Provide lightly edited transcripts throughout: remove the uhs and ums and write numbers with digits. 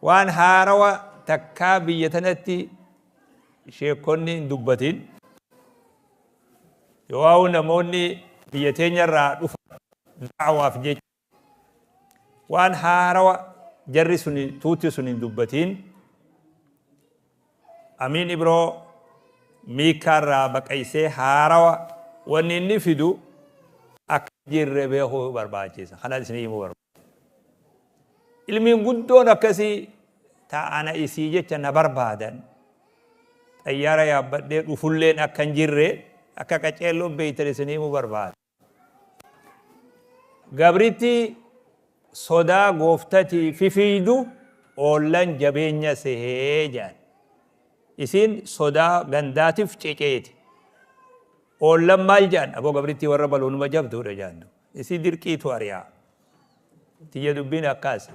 Waan haarawa takkaa biyya tanatti sheekonni hin dubbatin. Yoo namoonni biyya teenyarraa dhufan da'waaf jecha waan haarawa jarri sun tuuti sun hin dubbatin. Amiin Ibroo miikaarraa baqaysee haarawa wanni inni fidu akka jirre beekuu barbaachisa. Kana isinii himuu barbaachisa. Ilmiin guddoon akkasii ta'ana isii jecha na barbaadan xayyaara yaabbadhee dhufulleen akka hin jirre akka qaceelloon beeytan isinii himuu barbaada. Gabritti sodaa gooftatii fifiidu oollan jabeenya sehee jedhan. Isiin sodaa gandaatiif ceceeti. Oollan maal jedhan? Aboo gabrittii warra baloonuma jabduudha jedhan. Isii dirqiitu ari'a. Tiyya dubbiin akkaasi.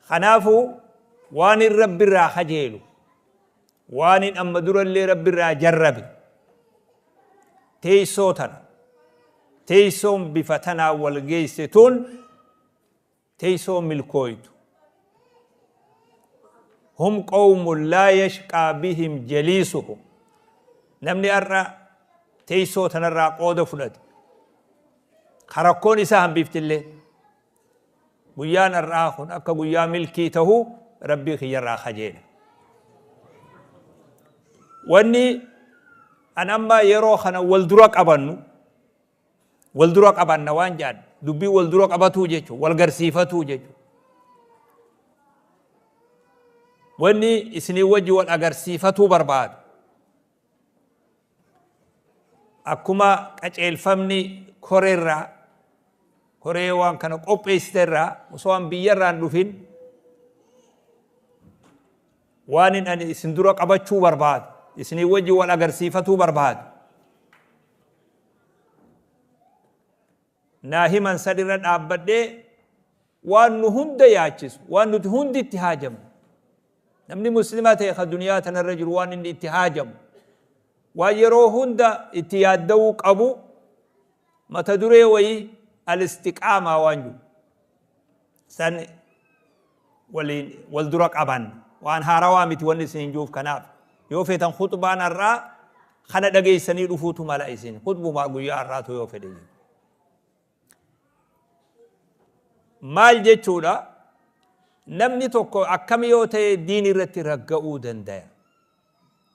Kanaafuu waan hin rabbirraa kajeelu, waan hin amma durallee rabbirraa jarrabe, teessoo tana, teessoon bifa tanaa wal geesse tun teessoo milkooytu. Hum qawmun laa yashqaa bihim jaliisuhum. Namni har'a teessoo tanarraa qooda fudhate, ka rakkoon isaa hambiftillee guyyaan har'aa kun akka guyyaa milkii ta'uu rabbii kiyyarraa kajeela. Wanni an amma yeroo kana wal dura qabannu, wal dura qabanna waan jedhan, dubbii wal dura qabatuu jechuun wal garsiifatuu jechuun. Wanni isinii wajji wal agarsiifatuu barbaadu. Akkuma qaceelfamni koreerraa, koree waan kana qopheessiterraa osoo an biyyarraa hin dhufin waan hin ani isin dura qabachuu barbaadu, isinii wajji wal agarsiifatuu barbaadu. Naa himan san irra dhaabbadhee waan nu hunda yaachisu, waan nuti hundi itti haajamnu. Namni muslima ta'e ka duniyaa tanarra jiru waan inni itti haajamu, waan yeroo hunda itti yaadda'uu qabu, mata duree wayii al-istiqaamaa waan jiru san waliin wal dura qaban. Waan haarawaa miti wanni isin hin juuf. Kanaaf yoo feetan khutbaan har'aa kana dhageessanii dhufuutu mala, isin khutbumaa guyyaa har'aatu yoo fedhe jiru. Maal jechuudha? Namni tokko akkam yoo ta'e diin irratti ragga'uu dandaya?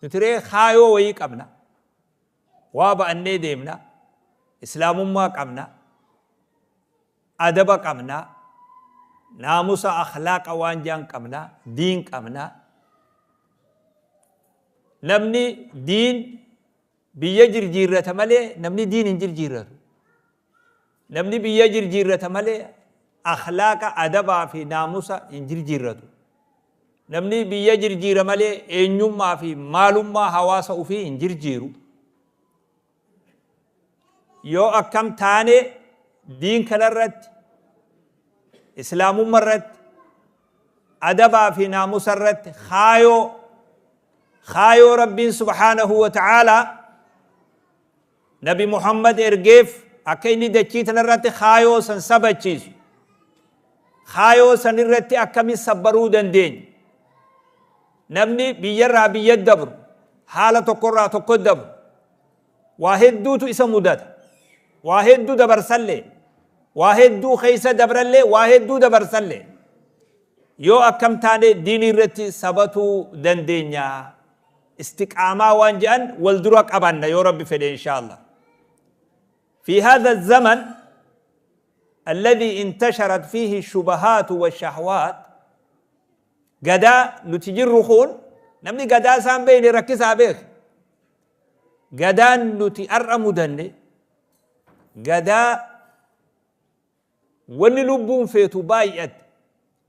Nuti ree kaayoo wayii qabna. Waa ba'annee deemna. Islaamummaa qabna. Adaba qabna. Naamusa, akhlaaqa waan jaan qabna. Diin qabna. Namni diin biyya jirjiirrata malee namni diin hin jirjiirratu. Namni biyya jirjiirrata malee akhlaaqa, adabaa fi naamusa hin jirjiirratu. Namni biyya jirjiira malee eenyummaa fi maalummaa hawaasa ofii hin jirjiiru. Yoo akkam taane diin kanarratti, islaamummaa irratti, adabaa fi naamusa irratti kaayoo Rabbiin subhaanahu wa ta'aalaa Nabi Muhammad ergeef akka inni dachii tanarratti kaayoo san sabachiisu, kaayoo san irratti akkami sabbaruu dandeenya? Namni biyyarraa biyya dabru, haala tokkorraa tokko dabru, waa hedduutu isa mudata, waa hedduu dabarsallee, waa hedduu keessa dabrallee, waa hedduu dabarsallee, yoo akkam taane diinii irratti sabatuu dandeenya? Istiqaamaa waan jedhan wal dura qabanna yoo rabbi fedhe, insha Allah. في هذا الزمن الذي انتشرت فيه الشبهات والشهوات، gadaa nuti jirru kun, namni gadaa isaan beekne rakkisaa beek. Gadaan nuti har'a mudanne gadaa wanni lubbuun feetu baay'atte,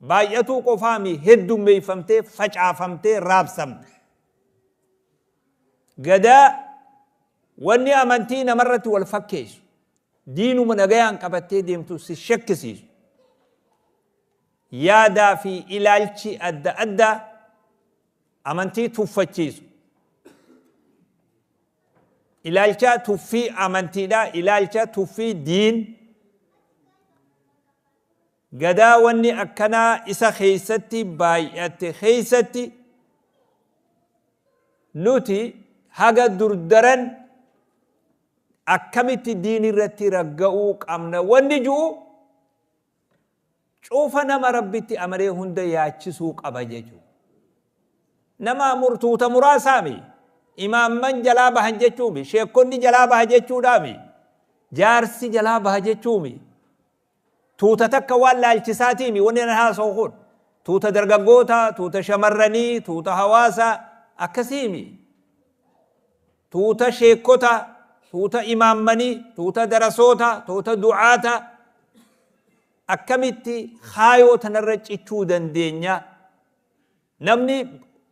baay'atuu qofaami, heddummeeffamtee, facaafamtee, raabsamte. Gadaa wanni amantii namarratti wal fakkeessu, diinuma nagayaan qabattee deemtu si shakkisiisu, yaadaa fi ilaalchi adda addaa amantii tuffachiisu, ilaalcha tuffii amantiidha, ilaalcha tuffii diin. Gadaa wanni akkanaa isa keeysatti baay'atte keeysatti nuti haga durdaran akkamitti diin irratti ragga'uu qabna wanni ju'u cufa nama Rabbitti amanee hunda yaachisuu qaba jechuudha. Nama murtuuta muraasaami. Imaamman jalaa bahan jechuumi. Sheekonni jalaa baha jechuudhaami. Jaarsi jalaa baha jechuumi. Tuuta takka waan laalchisaatiimi wanni nan haasa'u kun. Tuuta dargaggoota, tuuta shamarranii, tuuta hawaasaa akkasiimi. Tuuta sheekota, tuuta imaammanii, tuuta darasoota, tuuta du'aata akkamitti kaayoo tanarra cichuu dandeenya? Namni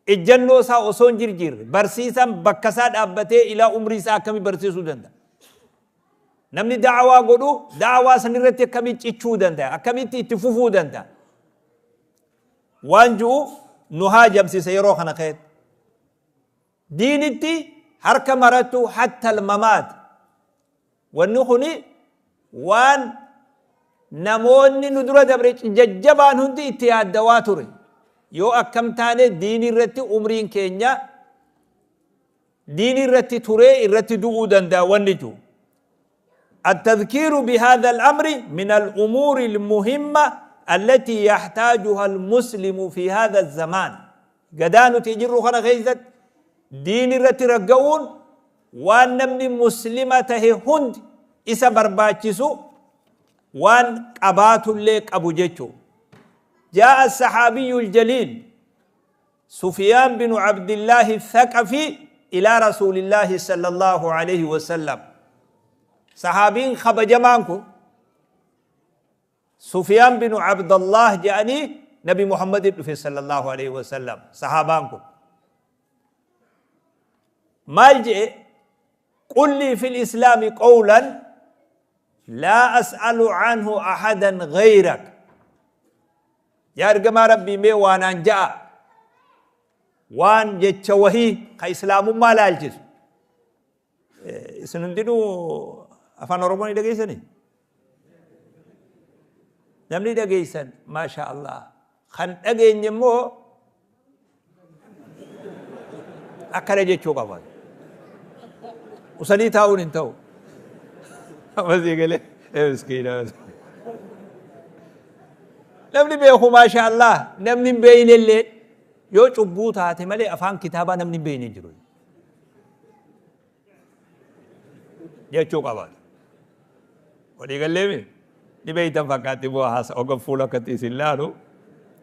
ejjannoo isaa osoo hin jirjiirre barsiisaan bakka isaa dhaabbatee ilaa umrii isaa akkamii barsiisuu danda'a? Namni da'awaa godhu da'awaa sanirratti akkamitti cichuu danda'a? Akkamitti itti fufuu danda'a? Waan ji'u nu haajamsiisa yeroo kana keessatti. Diinitti harka maratu hatta almamaat. Wanni kuni waan namoonni nu dura dabre jajjabaan hundi itti yaaddawaa ture. Yoo akkam taane diinii irratti umriin keenya diinii irratti turee irratti du'uu danda'a wanni jiru. التذكير بهذا الأمر من الأمور المهمة التي يحتاجها المسلم في هذا الزمان. قدانو تجرو خنا خيزت دين الرتي رقون وان نمني مسلمته هند إسا برباچسو وان قبات لك أبو جيتشو. جاء الصحابي الجليل سفيان بن عبد الله الثقفي إلى رسول الله صلى الله عليه وسلم. صحابين خبجمانكو سفيان بن عبد الله جاني نبي محمد صلى الله عليه وسلم. صحابانكو مالجئ قل لي في الإسلام قولا لا أسأل عنه أحدا غيرك. يا رجما ربي مي وانا جاء وان جتشوهي كإسلام ما لا الجس سنندنو أفان أوروبوني دقيسني نمني دقيسن ما شاء الله خن أجين يمو أكل جتشو قبل وسني تاون انتو بس يقول إيه مسكين نمني بيخو ما شاء الله نمني بين الليل يو چبو تاتي مالي أفان كتابا نمني بين الجرو جتشو قبل ولي ni beeytan fakkaatti bu'aa haasa oga fuula akkatti isin laalu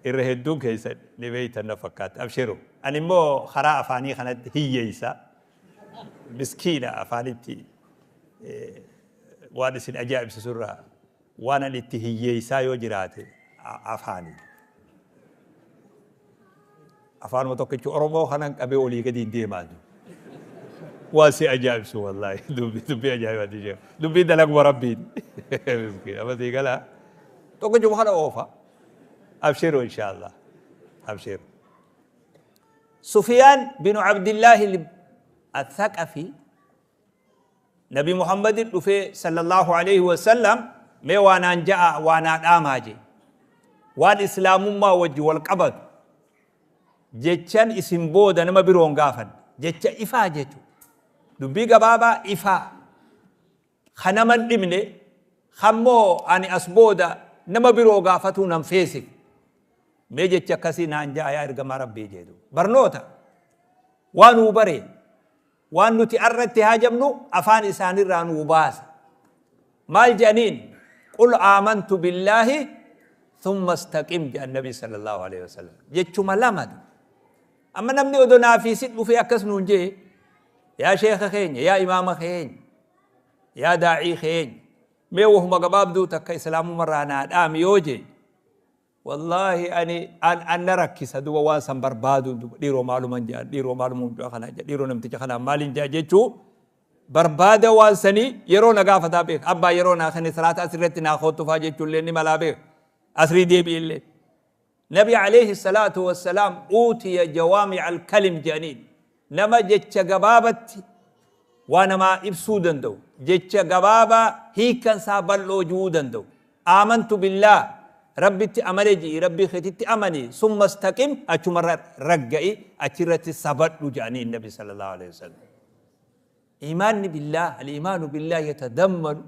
irra hedduun keessan ni beeytan na fakkaatti abshiru. Ani immoo karaa afaanii kanatti hiyyeessa miskiina afaanitti waan isin ajaa'ibsiisu irraa waan ani itti hiyyeessaa yoo jiraate afaanii. Afaanuma tokkichi Oromoo kanan qabee olii gadi hin deemaa jiru. Waan si ajaa'ibsu wallaahi dubbii ajaa'ibaati jira. Dubbii dalaguma rabbiin. Miskiina amasii galaa tokkichuma kana oofa. Abshiru inshaallah. Abshiru. سفيان بن عبد الله الثقفي نبي محمد صلى الله عليه وسلم مي وانا جاء وانا داماجي وان اسلام ما وجه والقبض جتشان اسم بودا نما بيرون غافن جتش افا جتشو دبي غبابا افا خنمن دمني خمو اني اسبودا نما بيرو غافتو نم فيسك مي جتش كسي نان جاء يا ارغما ربي جيدو برنوتا وانو بري وان نتي أردت هاجمنو أفان إسان الرانو باس مال جنين قل آمنت بالله ثم استقم جاء النبي صلى الله عليه وسلم جتشو ملامد أما نمني أدونا في ست وفي أكس نونجي يا شيخ خين يا إمام خين يا داعي خين ميوه مقباب دو تكا إسلام مرانا آم يوجي والله أني أن نركز دوا واسم بربادو ديرو معلوم جا ديرو معلوم جا خنا جا ديرو نمتج خنا مالين جا جتشو بربادة واسني يرو نقافة تابيك أبا يرو ناخني صلاة أسرتنا خطو فاجتشو لأني ملابيك أسري دي بيلي نبي عليه الصلاة والسلام أوتي جوامع الكلم جانين نما جتش قبابت وانا ما إبسودن دو جتش قبابة هي كان سابلو جودن دو آمنت بالله Rabbitti amane ji'i, Rabbii keetitti amani, summa istaqim, achumarra ragga'i, achirratti sabadhu jedhaniin Nabi sallallahu alaihi wasallam. Iimaanni billaah, al-iimaanu billaah yatadammanu,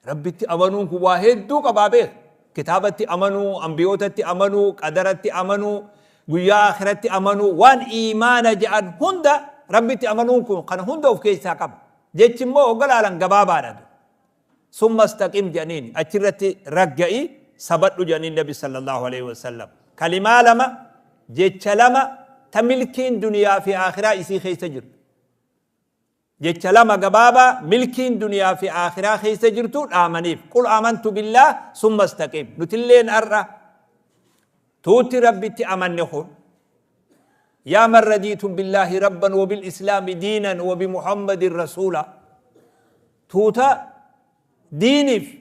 Rabbitti amanuun kun waa hedduu qabaa beek. Kitaabatti amanuu, ambiyootatti amanuu, qadaratti amanuu, guyyaa akhiratti amanuu, waan iimaana jedhan hunda Rabbitti amanuun kun kana hunda of keessaa qaba. Jechi immoo hogga laalan gabaabaadha. Summa istaqim jedhaniin, achirratti ragga'i, sabadhu jedhaniin Nabi sallallahu alaihi wasallam. Kalimaa lama, jecha lama ta milkiin duniyaa fi akhiraa isii keessa jirtu. Jecha lama gabaabaa milkiin duniyaa fi aakhiraa keessa jirtu dhaamaniif. Qul aamantu billaah summa istaqim. Nutilleen har'a tuutti Rabbitti amanne kun, yaa man radiitum billaahi rabban wa bil islaami diinan wa bi Muhammadin rasuula, tuuta diiniif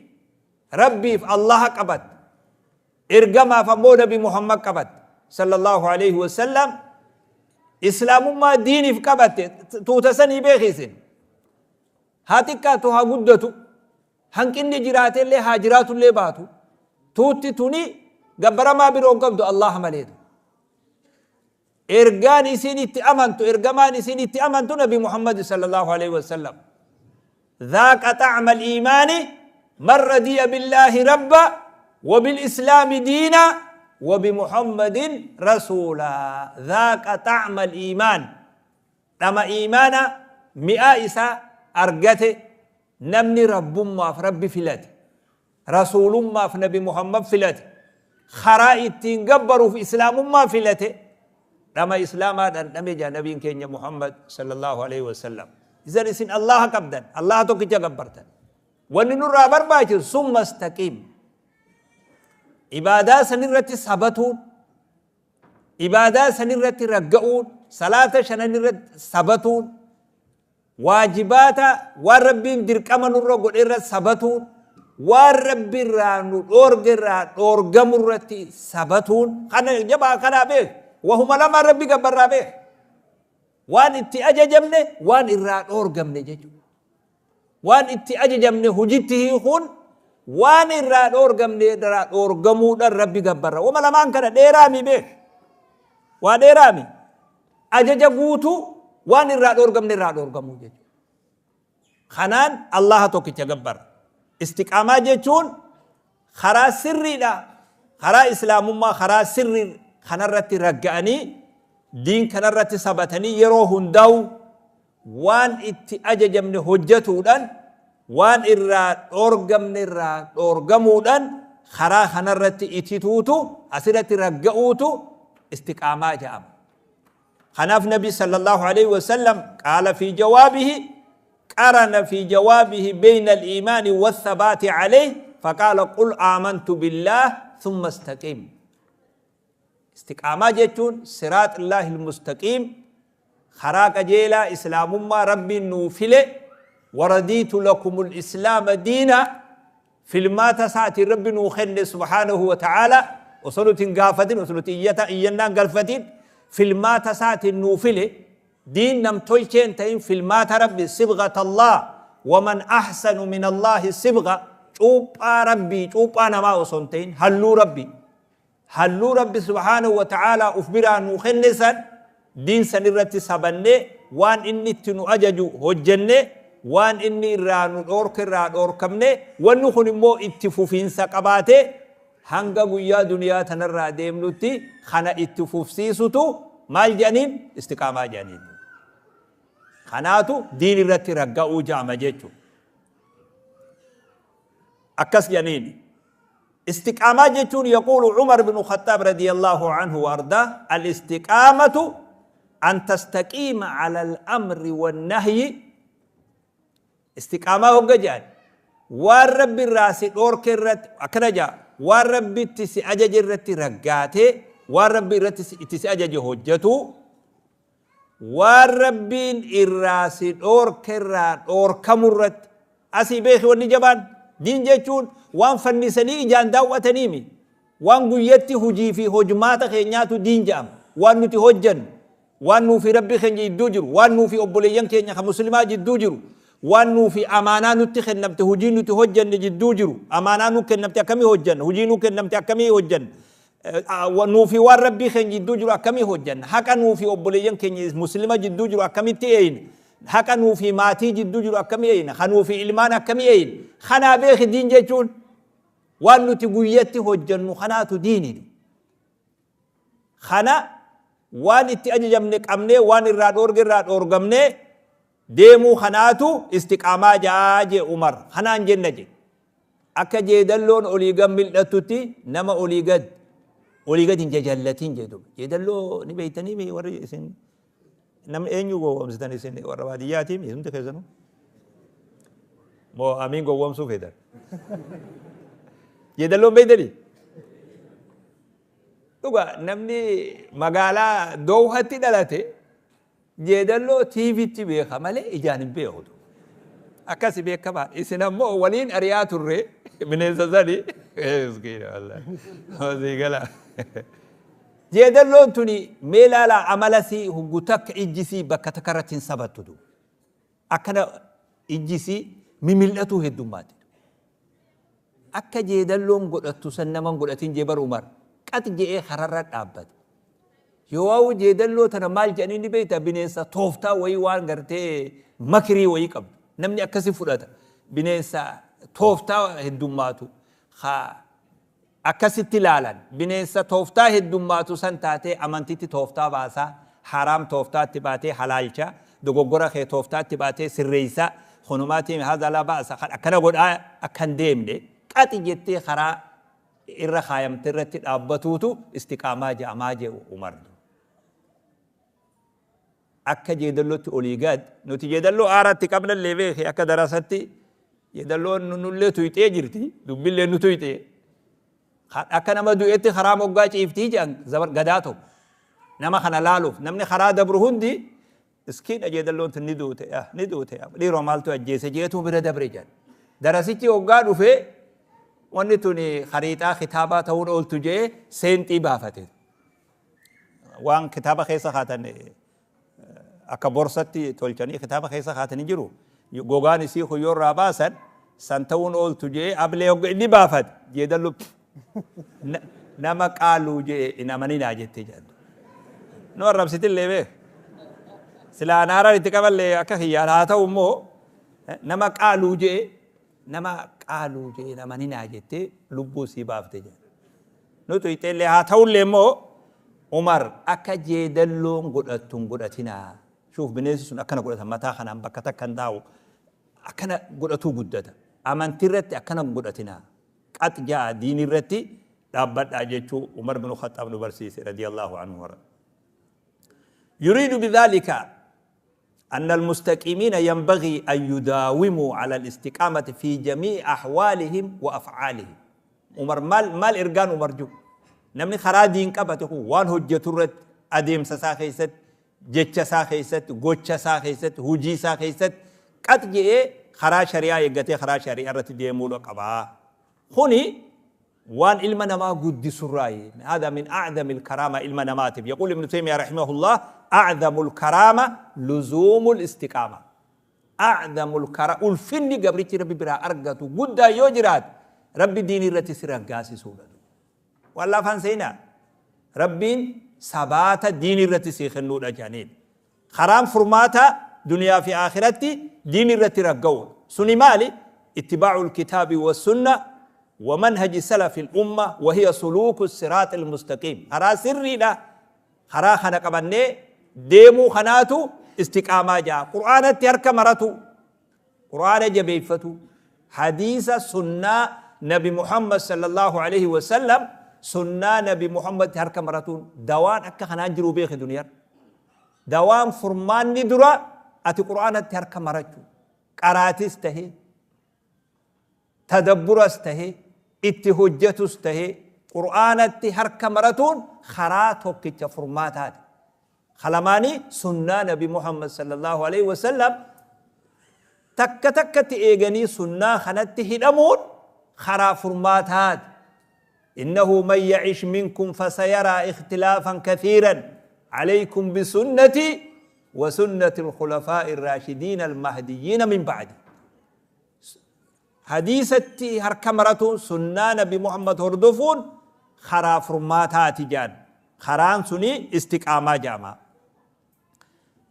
Rabbiif Allaha qabatte, ergamaaf ammoo Nabi Muhammad qabatte sallallahu alaihi wasallam, islaamummaa diiniif qabatte, tuuta sanii beekisin. Haa xiqqaatu haa guddatu, hanqinni jiraatellee haa jiraatullee baatu, tuutti tuni gabbaramaa biroo hin qabdu Allaha maleetu. Ergaan isiin itti amantu, ergamaan isiin itti amantu Nabi Muhammad sallallahu alaihi wasallam. Dhaaqa xa'ma al-iimaani man radiya billaahi rabba wa bil islaami diina wa bi Muhammadin rasuula. Dhaaqa xa'ma al-iimaan. Dhama iimaana mi'aa isaa argate namni rabbummaaf Rabbi filate, rasuulummaaf Nabi Muhammad filate, karaa ittiin gabbaruuf islaamummaa filate, dhama islaamaa dhandhame jaa Nabiin keenya Muhammad sallallahu alaihi wasallam. Isan isin Allaha qabdan, Allaha tokkicha gabbartan. Wanni nurraa barbaachisu summa istaqiim. Ibaadaa sanirratti sabatuun, ibaadaa sanirratti ragga'uun, salaata shanan irratti sabatuun, waajibaata waan Rabbiin dirqama nurra godhe irra sabatuun, waan Rabbi irraa nu dhoorge irraa dhoorgamu irratti sabatuun, kana jabaa kanaa beek. Wahuma lamaan Rabbi gabbarraa beek. Waan itti ajajamne, waan irraa dhoorgamne jechuudha. Waan itti ajajamne hujitti hiikuun, waan irraa dhoorgamne irraa dhoorgamuudhaan Rabbi gabbarra. Wama lamaan kana dheeraami beek. Waa dheeraami. Ajaja guutuu, waan irraa dhoorgamne irraa dhoorgamuu jechuudha. Kanaan Allaha tokkicha gabbarra. Istiqaamaa jechuun karaa sirriidha. Karaa islaamummaa, karaa sirrii kanarratti ragga'anii, diin kanarratti sabatanii, yeroo hundaa'u waan itti ajajamne hojjatuudhaan, waan irraa dhoorgamne irraa dhoorgamuudhaan, karaa kanarratti itituutu, asirratti ragga'uutu istiqaamaa jedhama. Kanaaf Nabi sallallahu alaihi wasallam qaala fi jawaabihi, qarana fi jawaabihi bayna al-iimaani wa-thabaati alayhi, faqaala qul aamantu billaah thumma istaqim. Istiqaamaa jechuun siraax Illaahi al-mustaqiim, karaa qajeelaa islaamummaa Rabbiin nuu file, waradiitu lakumul islaama diina, filmaata isaatiin Rabbi nuu kenne subhaanahu wa ta'aala, osoo nuti hin gaafatin, osoo nuti iyyata iyyannaan galfatin, filmaata isaatiin nuu file. Diin nam tolchee hin ta'in, filmaata Rabbi, sibghatallah waman ahsanu min Allahi sibgha, cuuphaa Rabbii, cuuphaa namaa osoo hin ta'in, halluu Rabbii, halluu Rabbi subhaanahu wa ta'aalaa uf biraa nuu kenne san, diin san irratti sabannee, waan inni itti nu ajaju hojjennee, waan inni irraa nu dhoorke irraa dhoorkamnee, wanni kun immoo itti fufiinsa qabaatee hanga guyyaa duniyaa tanarraa deemnutti kana itti fufsiisutu maal jedhaniin? Istiqaamaa jedhaniin. Kanaatu diin irratti ragga'uu jedhama jechuudha. Akkas jedhaniin. Istiqaamaa jechuun, yaquulu Umar bin Khattaab radiyallahu anhu wa ardaa, al-istiqaamatu an tastaqiima ala al-amri wan-nahyi. Istiqaamaa hogga jedhan, waan Rabbi irraa si dhoorke irratti akkana jedha, waan Rabbi itti si ajaje irratti raggaatee, waan Rabbi irratti itti si ajaje hojjetu, waan Rabbiin irraa si dhoorke irraa dhoorkamu irratti. Asii beeki, wanni jabaan diin jechuun waan fannisanii ijaan daaw'ataniimi. Waan guyyatti hujii fi hojmaata keenyaatu diin jedhama. Waan nuti hojjannu, waan nuu fi Rabbi keenya jidduu jiru, waan nuu fi obboleeyyan keenya ka muslimaa jidduu jiru, Waan nuufi amaanaa nutti kennamte, hujii nuti hojjanne jidduu jiru, amaanaa nu kennamte akkamii hojjanna, hujii nu kennamte akkamii hojjanna, nuufi waan Rabbii keenya jidduu jiru akkamii hojjanna, haqa nuufi obboleeyyan keenya muslima jidduu jiru akkamitti eeyna, haqa nuufi maatii jidduu jiru akkamii eeyna, ha nuufi ilmaan akkamii eeyna. Kanaa beeki, diin jechuun waan nuti guyyatti hojjannu kanaatu diini. Kana waan itti ajajamne qabnee, waan irraa dhoorge irraa dhoorgamnee deemuu kanaatu istiqaamaa jaa jee Umar. Kanaan jenna je. Akka jeedalloon olii gad mil'attutti nama olii gad hin jajallatin jedhu. Jeedalloo ni beeytanii mi warri isin namni eenyu gowwoomsitan? Isin warra baadiyyaatii mi hundi keessanuu? Moo amiin gowwoomsuu feetan? Jeedalloon beeytanii? Dhuga, namni magaalaa Doohatti dhalate jeedalloo tiivitti beeka malee ijaan hin beeku. Akkasi beekamaa. Isin ammoo waliin ari'aa turre bineensa sani. Miskiina wallahi. Hosii gala. Jeedalloon tuni mee ilaalaa, amala sii huggu takka ijji sii bakka takka irratti hin sabattu. Akkana ijji sii mimil'atuu heddummaatti. Akka jeedalloon godhattu san naman godhatin jee bar Umar. Qax je'ee kararra dhaabbate. Yoo jeedalloo tana maal jedhanii ni beekta, bineensa tooftaa wayii waan gartee makirii wayii qabdu. Namni akkasi fudhata. Bineensa tooftaa heddummaatu. Haa akkasitti ilaalan. Bineensa tooftaa heddummaatu san taatee amantitti tooftaa baasaa. Haraam tooftaatti baatee halaalcha. Dogoggora kee tooftaatti baatee sirreessa. Kunumaatiin haadha laa baasa akkana godhaa akka hin deemne qaxi jettee karaa irra kaayamte irratti dhaabbatuutu istiqaamaa jedhamaa jee Umar. Akka jeedallootti olii gad nuti jeedalloo aaratti qabnallee beeke, akka darasatti jeedalloon nullee tuyxee jirti, dubbillee nu tuyxee. Akka nama du'etti karaa moggaa ciiftii jedhan gadaa tokko. Nama kana laaluuf namni karaa dabru hundi, "Iskiidha, jeedalloon tun ni duute, ni duute, dhiiroo maaltu ajjeese?" jeetuu bira dabre jedhan. Darasichi hoggaa dhufee, wanni tun khariixaa kitaabaa ta'uun ooltu jee seenxii baafate. Waan kitaaba keessa kaatan akka borsatti tolchanii kitaaba keessa kaatanii jiru. Gogaan isii kuyyoo irraa baasan san ta'uun ooltu jee ablee hogga inni baafate, jeedallu nama qaaluu jee hin amaninaa jettee jedhan. Nu arrabsitillee beek. Silaa naaraan itti qaballee akka kiyyaan haa ta'u immoo, nama qaaluu jee hin amaninaa jettee lubbuu sii baafte jedhan. Nutu ixeellee haa ta'ullee immoo, Umar akka jeedalloon godhattu hin godhatinaa. Shuuf, bineensi sun akkana godhata, mataa kanaan bakka takka hin taa'u. Akkana godhatuu guddata. Amantii irratti akkana hin godhatinaa. Qax ja'a diinii irratti dhaabbadhaa jechuu Umar bin Khattaab nu barsiise radiyallahu anhu. يريد بذلك أن المستقيمين ينبغي أن يداوموا على الاستقامة في جميع أحوالهم وأفعالهم. Umar maal maal ergaan Umar jiru? Namni karaa diin qabate kun waan hojjetu irratti, adeemsa isaa keessatti, jecha isaa keessatti, gocha isaa keessatti, hojii isaa keessatti qax je'ee karaa shari'aa eeggatee karaa shari'aa irratti deemuudha qabaa. Kuni waan ilma namaa guddisurraayi. هذا من أعظم الكرامة ilma namaatiif. يقول ابن تيمية رحمه الله: أعظم الكرامة لزوم الاستقامة. أعظم الكرامة, ulfinni gabrichi Rabbi biraa argatu guddaa yoo jiraate, Rabbi diinii irratti si raggaasisuudha. Waan lafaan seenaa. Rabbiin sabaata diinii irratti sii kennuudha jedhaniin. Karaan furmaata duniyaa fi akhiratti diinii irratti ragga'uudha. Suni maali? اتباع الكتاب والسنة ومنهج سلف الأمة وهي سلوك الصراط المستقيم. Karaa sirriidha. Karaa kana qabannee deemuu kanaatu istiqaamaa jaa. Qur'aanatti harka maratu. Qur'aana jabeeffatu. Hadiisa sunnaa Nabi Muhammad sallallahu alaihi wasallam, sunnaa Nabi Muhammad harka maratuun dawaan akka kanaan jiru beeke duniyaan. Dawaan furmaanni dura ati Qur'aanatti harka marachuu. Qaraatis tahee, tadabburas tahee, itti hojjetus tahee, Qur'aanatti harka maratuun karaa tokkicha furmaataati. Kalamaanii sunnaa Nabi Muhammad sallallahu alaihi wasallam takka takkatti eeganii sunnaa kanatti hidhamuun karaa furmaataati. إنه من يعش منكم فسيرى اختلافا كثيرا عليكم بسنتي. وسنة الخلفاء الراشدين المهديين من بعدي. حديثتي هركمرة سنة نبي محمد هردفون خرا فرماتات جان خران سني استقامة جامع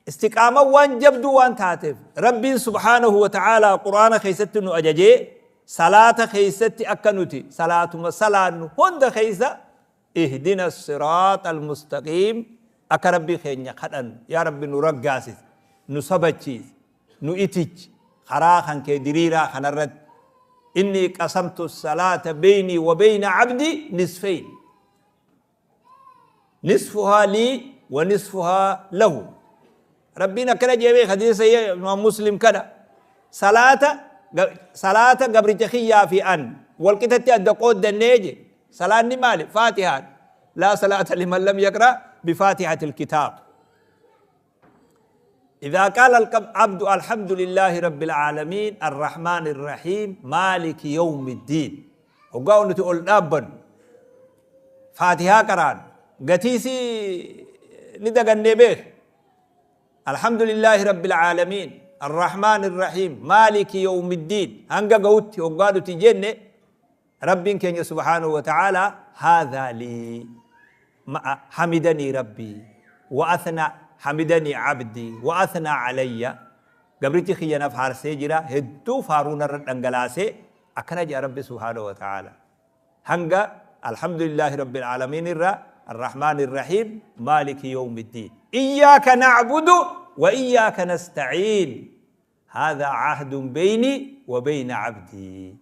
استقامة وان جبدو وان تاتف. ربي سبحانه وتعالى قرآن خيست نو أججي صلاة خيست أكنوتي صلاة مسلاة هند خيسة اهدنا الصراط المستقيم أكربي خينيا خدن يا ربي نرقاسس نسبتشيس نؤتج خراخا كدريرا خنرد. إني قسمت الصلاة بيني وبين عبدي نصفين، نصفها لي ونصفها له. ربنا كده جيبي حديث مسلم كده صلاة قبر تخيا في أن والكتة الدقود دنيجي صلاة نمالي فاتحة لا صلاة لمن لم يقرأ بفاتحة الكتاب. إذا قال العبد الحمد لله رب العالمين الرحمن الرحيم مالك يوم الدين وقالوا تقول أبن فاتحة قران قتيسي ندق النبي الحمد لله رب العالمين الرحمن الرحيم مالك يوم الدين هنقا قوتي وقالوا تجنة ربي كان سبحانه وتعالى هذا لي حمدني ربي وأثنى حمدني عبدي وأثنى علي. قبرتي خيانا فارسي جرا هدو فارون الرنقلاسي أكنج ربي سبحانه وتعالى هنقا الحمد لله رب العالمين الرحمن الرحيم مالك يوم الدين إياك نعبد وإياك نستعين هذا عهد بيني وبين عبدي.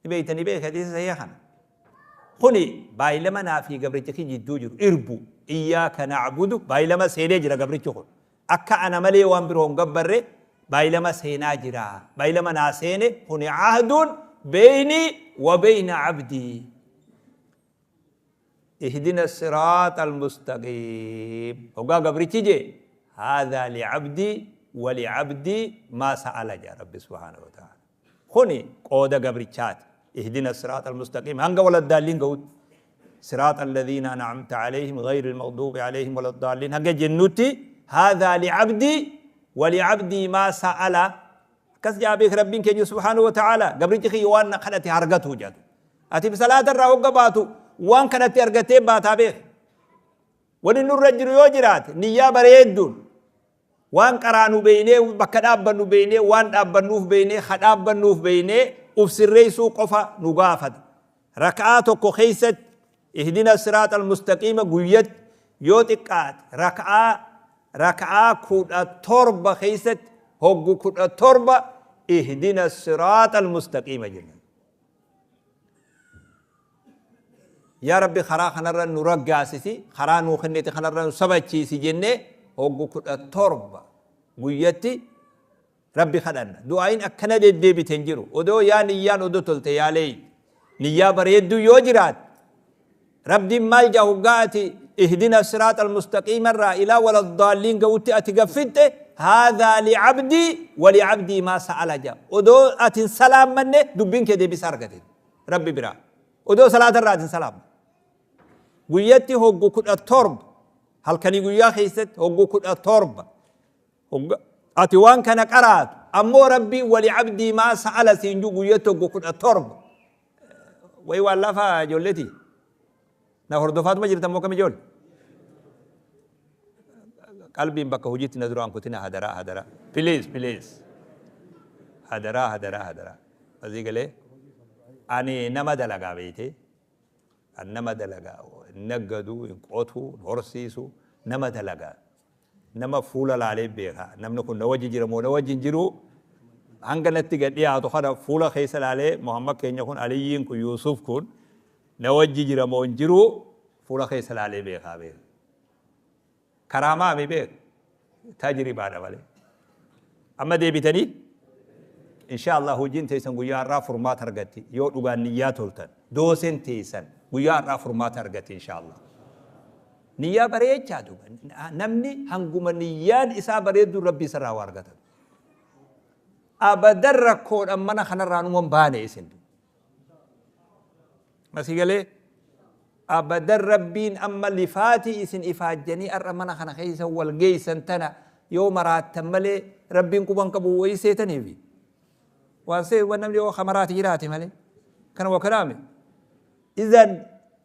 بيتني بيك حديث سيخنا خني بايلما نافي قبرتك جدو جرو إربو إياك نعبد بايلما سينجرا قبرتك أكا أنا ملي وانبرهم قبر بايلما سيناجرا بايلما ناسيني خني عهد بيني وبين عبدي. اهدنا الصراط المستقيم وقال قبرتك هذا لعبدي ولعبدي ما سأل يا رب سبحانه وتعالى. خني قود قبرتشات اهدنا الصراط المستقيم هنقا ولا الدالين قود صراط الذين أنعمت عليهم غير المغضوب عليهم ولا الضالين هنقا جنوتي هذا لعبدي ولعبدي ما سأل. كس جابيك ربين كي سبحانه وتعالى قبرتي وانا خلتي هرقته جاتو أتي بصلاة الرهو قباتو وان كانت أرقتي باتا بيك ونن الرجل يوجرات نيا بريدون وان قرانو بيني بكا أبنو بيني وان أبنوف بيني خد أبنوف بيني وفسريسو قفا نقافت ركعاتك خيست اهدنا الصراط المستقيم قويت يوتقات ركعة كودا تربة خيست هقو كودا تربة اهدنا الصراط المستقيم جنة. يا ربي خرا خنرا نرقاسسي خرا نوخنتي خنرا نسبتشيسي جنة هقو كودا تربة قويتي ربي خدنا دعائين أكنا دي بتنجرو ودو يا نيان ودو تلتي يا لي نيا بريدو يوجرات ربي مال جاهقاتي اهدنا الصراط المستقيم الرا إلى ولا الضالين قوتي أتقفت هذا لعبدي ولعبدي ما سأل جا ودو أتن سلام منه دبين كده بسرقتي ربي برا ودو صلاة الرا سلام قويتي هو كل الترب هل كان يقول يا خيست هو كل الترب أتوان كان قرات أمو ربي ولعبدي ما سأل سينجو قويته كل الترب ويوالله فجولتي نهردفات ما جرت موكم جول قلبي بك هجيت نذر أن كتنا هدرا هدرا بليز بليز هدرا هدرا هدرا أزيد لي أني نما دلقا بيتي نما دلقا نقدو نقطو نهرسيسو نما دلقا نما فولا لعلي بيها نما نكون نوجه جرمو نوجه جرو هنگنا تيجي يا تخرج فولا خيسل عليه محمد كين يكون عليين كو يوسف كون نوجه جرمو جرو فولا خيسل عليه بيها بيه كرامة مي بيه تجربة أنا بالي أما دي بتني إن شاء الله هو جن تيسن قيا را فرمات هرجتي يود أغانيات هلتن دوسن تيسن قيا را فرمات هرجتي إن شاء الله نيا بريد شادو نمني هنقوم نيان إسا بريد ربي سرا وارجته أبدر ركود أمنا خنا رانو مباني إسندو مسيجلي Abadan Rabbiin amma lifaatii isin ifaajjanii ar'a mana kana keessa wal geessan tana yoo maraattan malee Rabbiin quban qabu wayii seetaniifi. Waan see waan namni yoo kamaraati jiraate malee. Kana waa kanaame. Idan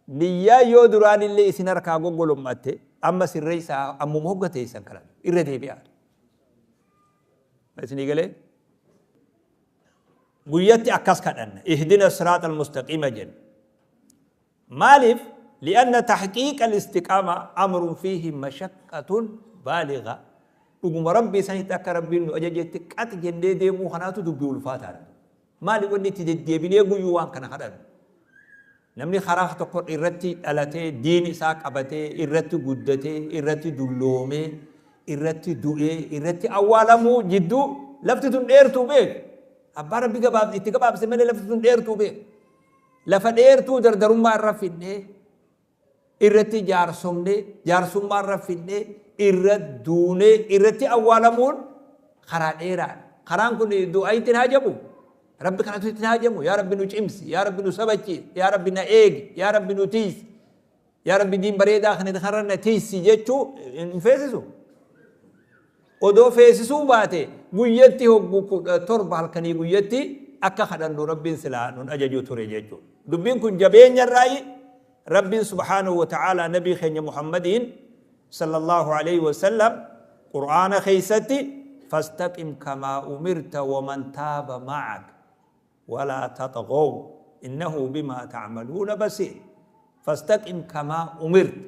niyyaa yoo duraan illee isin harkaa goggolommatte amma sirreessaa, ammuma hoggateessan kana irra deebi'aa. Isinii galee? Guyyatti akkas kadhanna. Ihdina siraata almustaqiima jenna. Maaliif? Li'anna tahqiiqa al-istiqaama amrun fiihi mashaqqatun baaliga. Dhuguma Rabbii sanitti akka Rabbiin nu ajajetti qax jennee deemuu kanaatu dubbii ulfaataadha. Maali wanni itti deddeebinee guyyuu waan kana kadhannu? Namni karaa tokko irratti dhalatee, diin isaa qabatee, irratti guddatee, irratti dulloomee, irratti du'ee, irratti awwaalamuu jidduu lafti tun dheertuu beek. Abbaa Rabbi gabaab itti gabaabse malee lafti tun dheertuu beek. Lafa dheertuu dardarummaa irra fidnee, irratti jaarsomnee, jaarsummaa irra fidnee, irra duunee, irratti awwaalamuun karaa dheeraadha. Karaan kun du'aa ittiin haajamu. Rabbi kanatu ittiin haajamu. Yaa Rabbi nu cimsi, yaa Rabbi nu sabachiisi, yaa Rabbi na eegi, yaa Rabbi nu tiisi. Yaa Rabbi diin bareedaa kana kanarra na tiisi jechuu hin feesisu. Odoo feesisuu baate guyyatti hoggu 17 halkanii guyyatti akka kadhannu Rabbiin silaa nun ajaju ture jechuudha. Dubbiin kun jabeenya irraayi Rabbiin subhaanahu wa ta'aalaa nabii keenya Muhammadiin sallallahu alayhi wa sallam Qur'aana keessatti fastaqim kamaa umirta waman taaba ma'ak walaa taxghaw innahu bimaa ta'maluuna basiir. Fastaqim kamaa umirta,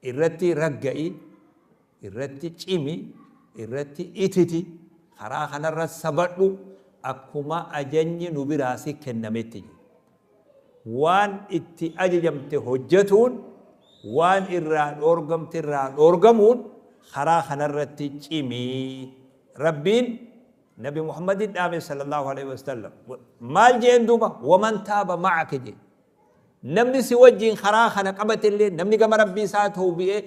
irratti ragga'i, irratti cimi, irratti ititi, karaa kanarra sabadhu akkuma ajajni nu biraa si kennametti jedhe. Waan itti ajajamte hojjetuun, waan irraa dhoorgamte irraa dhoorgamuun karaa kanarratti cimi. Rabbiin Nabi Muhammadin dhaame sallallahu alaihi wasallam. Maal jeen duuba? Waman taaba ma'aka jee. Namni si wajjiin karaa kana qabate illee, namni gama Rabbii isaa tawbi'ee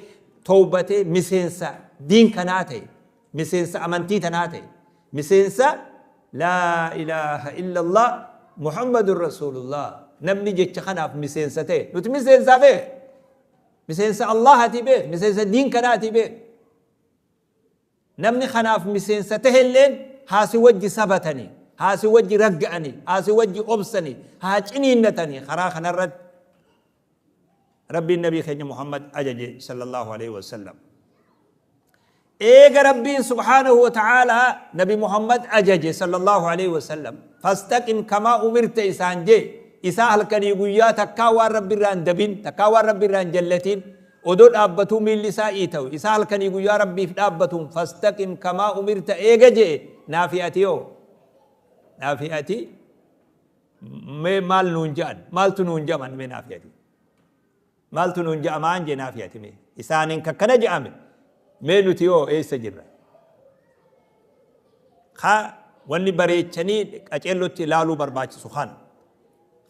tawbatee miseensa diin kanaa ta'e, miseensa amantii tanaa ta'e, miseensa laa ilaaha illallah Muhammadun Rasuulullah, namni jecha kanaaf miseensa ta'e, nuti miseensaa beek, miseensa Allahatii beek, miseensa diin kanaatii beek. Namni kanaaf miseensa tahelleen haa si wajji sabatanii, haa si wajji ragga'anii, haa si wajji obsanii, haa ciniinnatanii karaa kanarratti Rabbiin Nabii keenya Muhammad ajaje sallallahu alaihi wasallam. Eega Rabbiin subhaanahu wa ta'aalaa Nabi Muhammad ajaje sallallahu alaihi wasallam fastaqim kamaa umirta isaan jee, isaa halkanii guyyaa takkaa waan Rabbi irraa hin dabin, takkaa waan Rabbi irraa hin jallatin, odoo dhaabbatuu miilli isaa iitawe, isaa halkanii guyyaa Rabbiif dhaabbatuun fastaqim kamaa umirta eega je'e, naafi ati hoo? Naafi ati mee maal nuun ja'an? Maaltu nuun ja'aman mee naafi ati? Maaltu nuun ja'amaan jee naafi ati mee? Isaaniin kakkana ja'ame mee nuti hoo eessa jirra? Ka wanni bareechanii qaceellotti ilaaluu barbaachisu kana.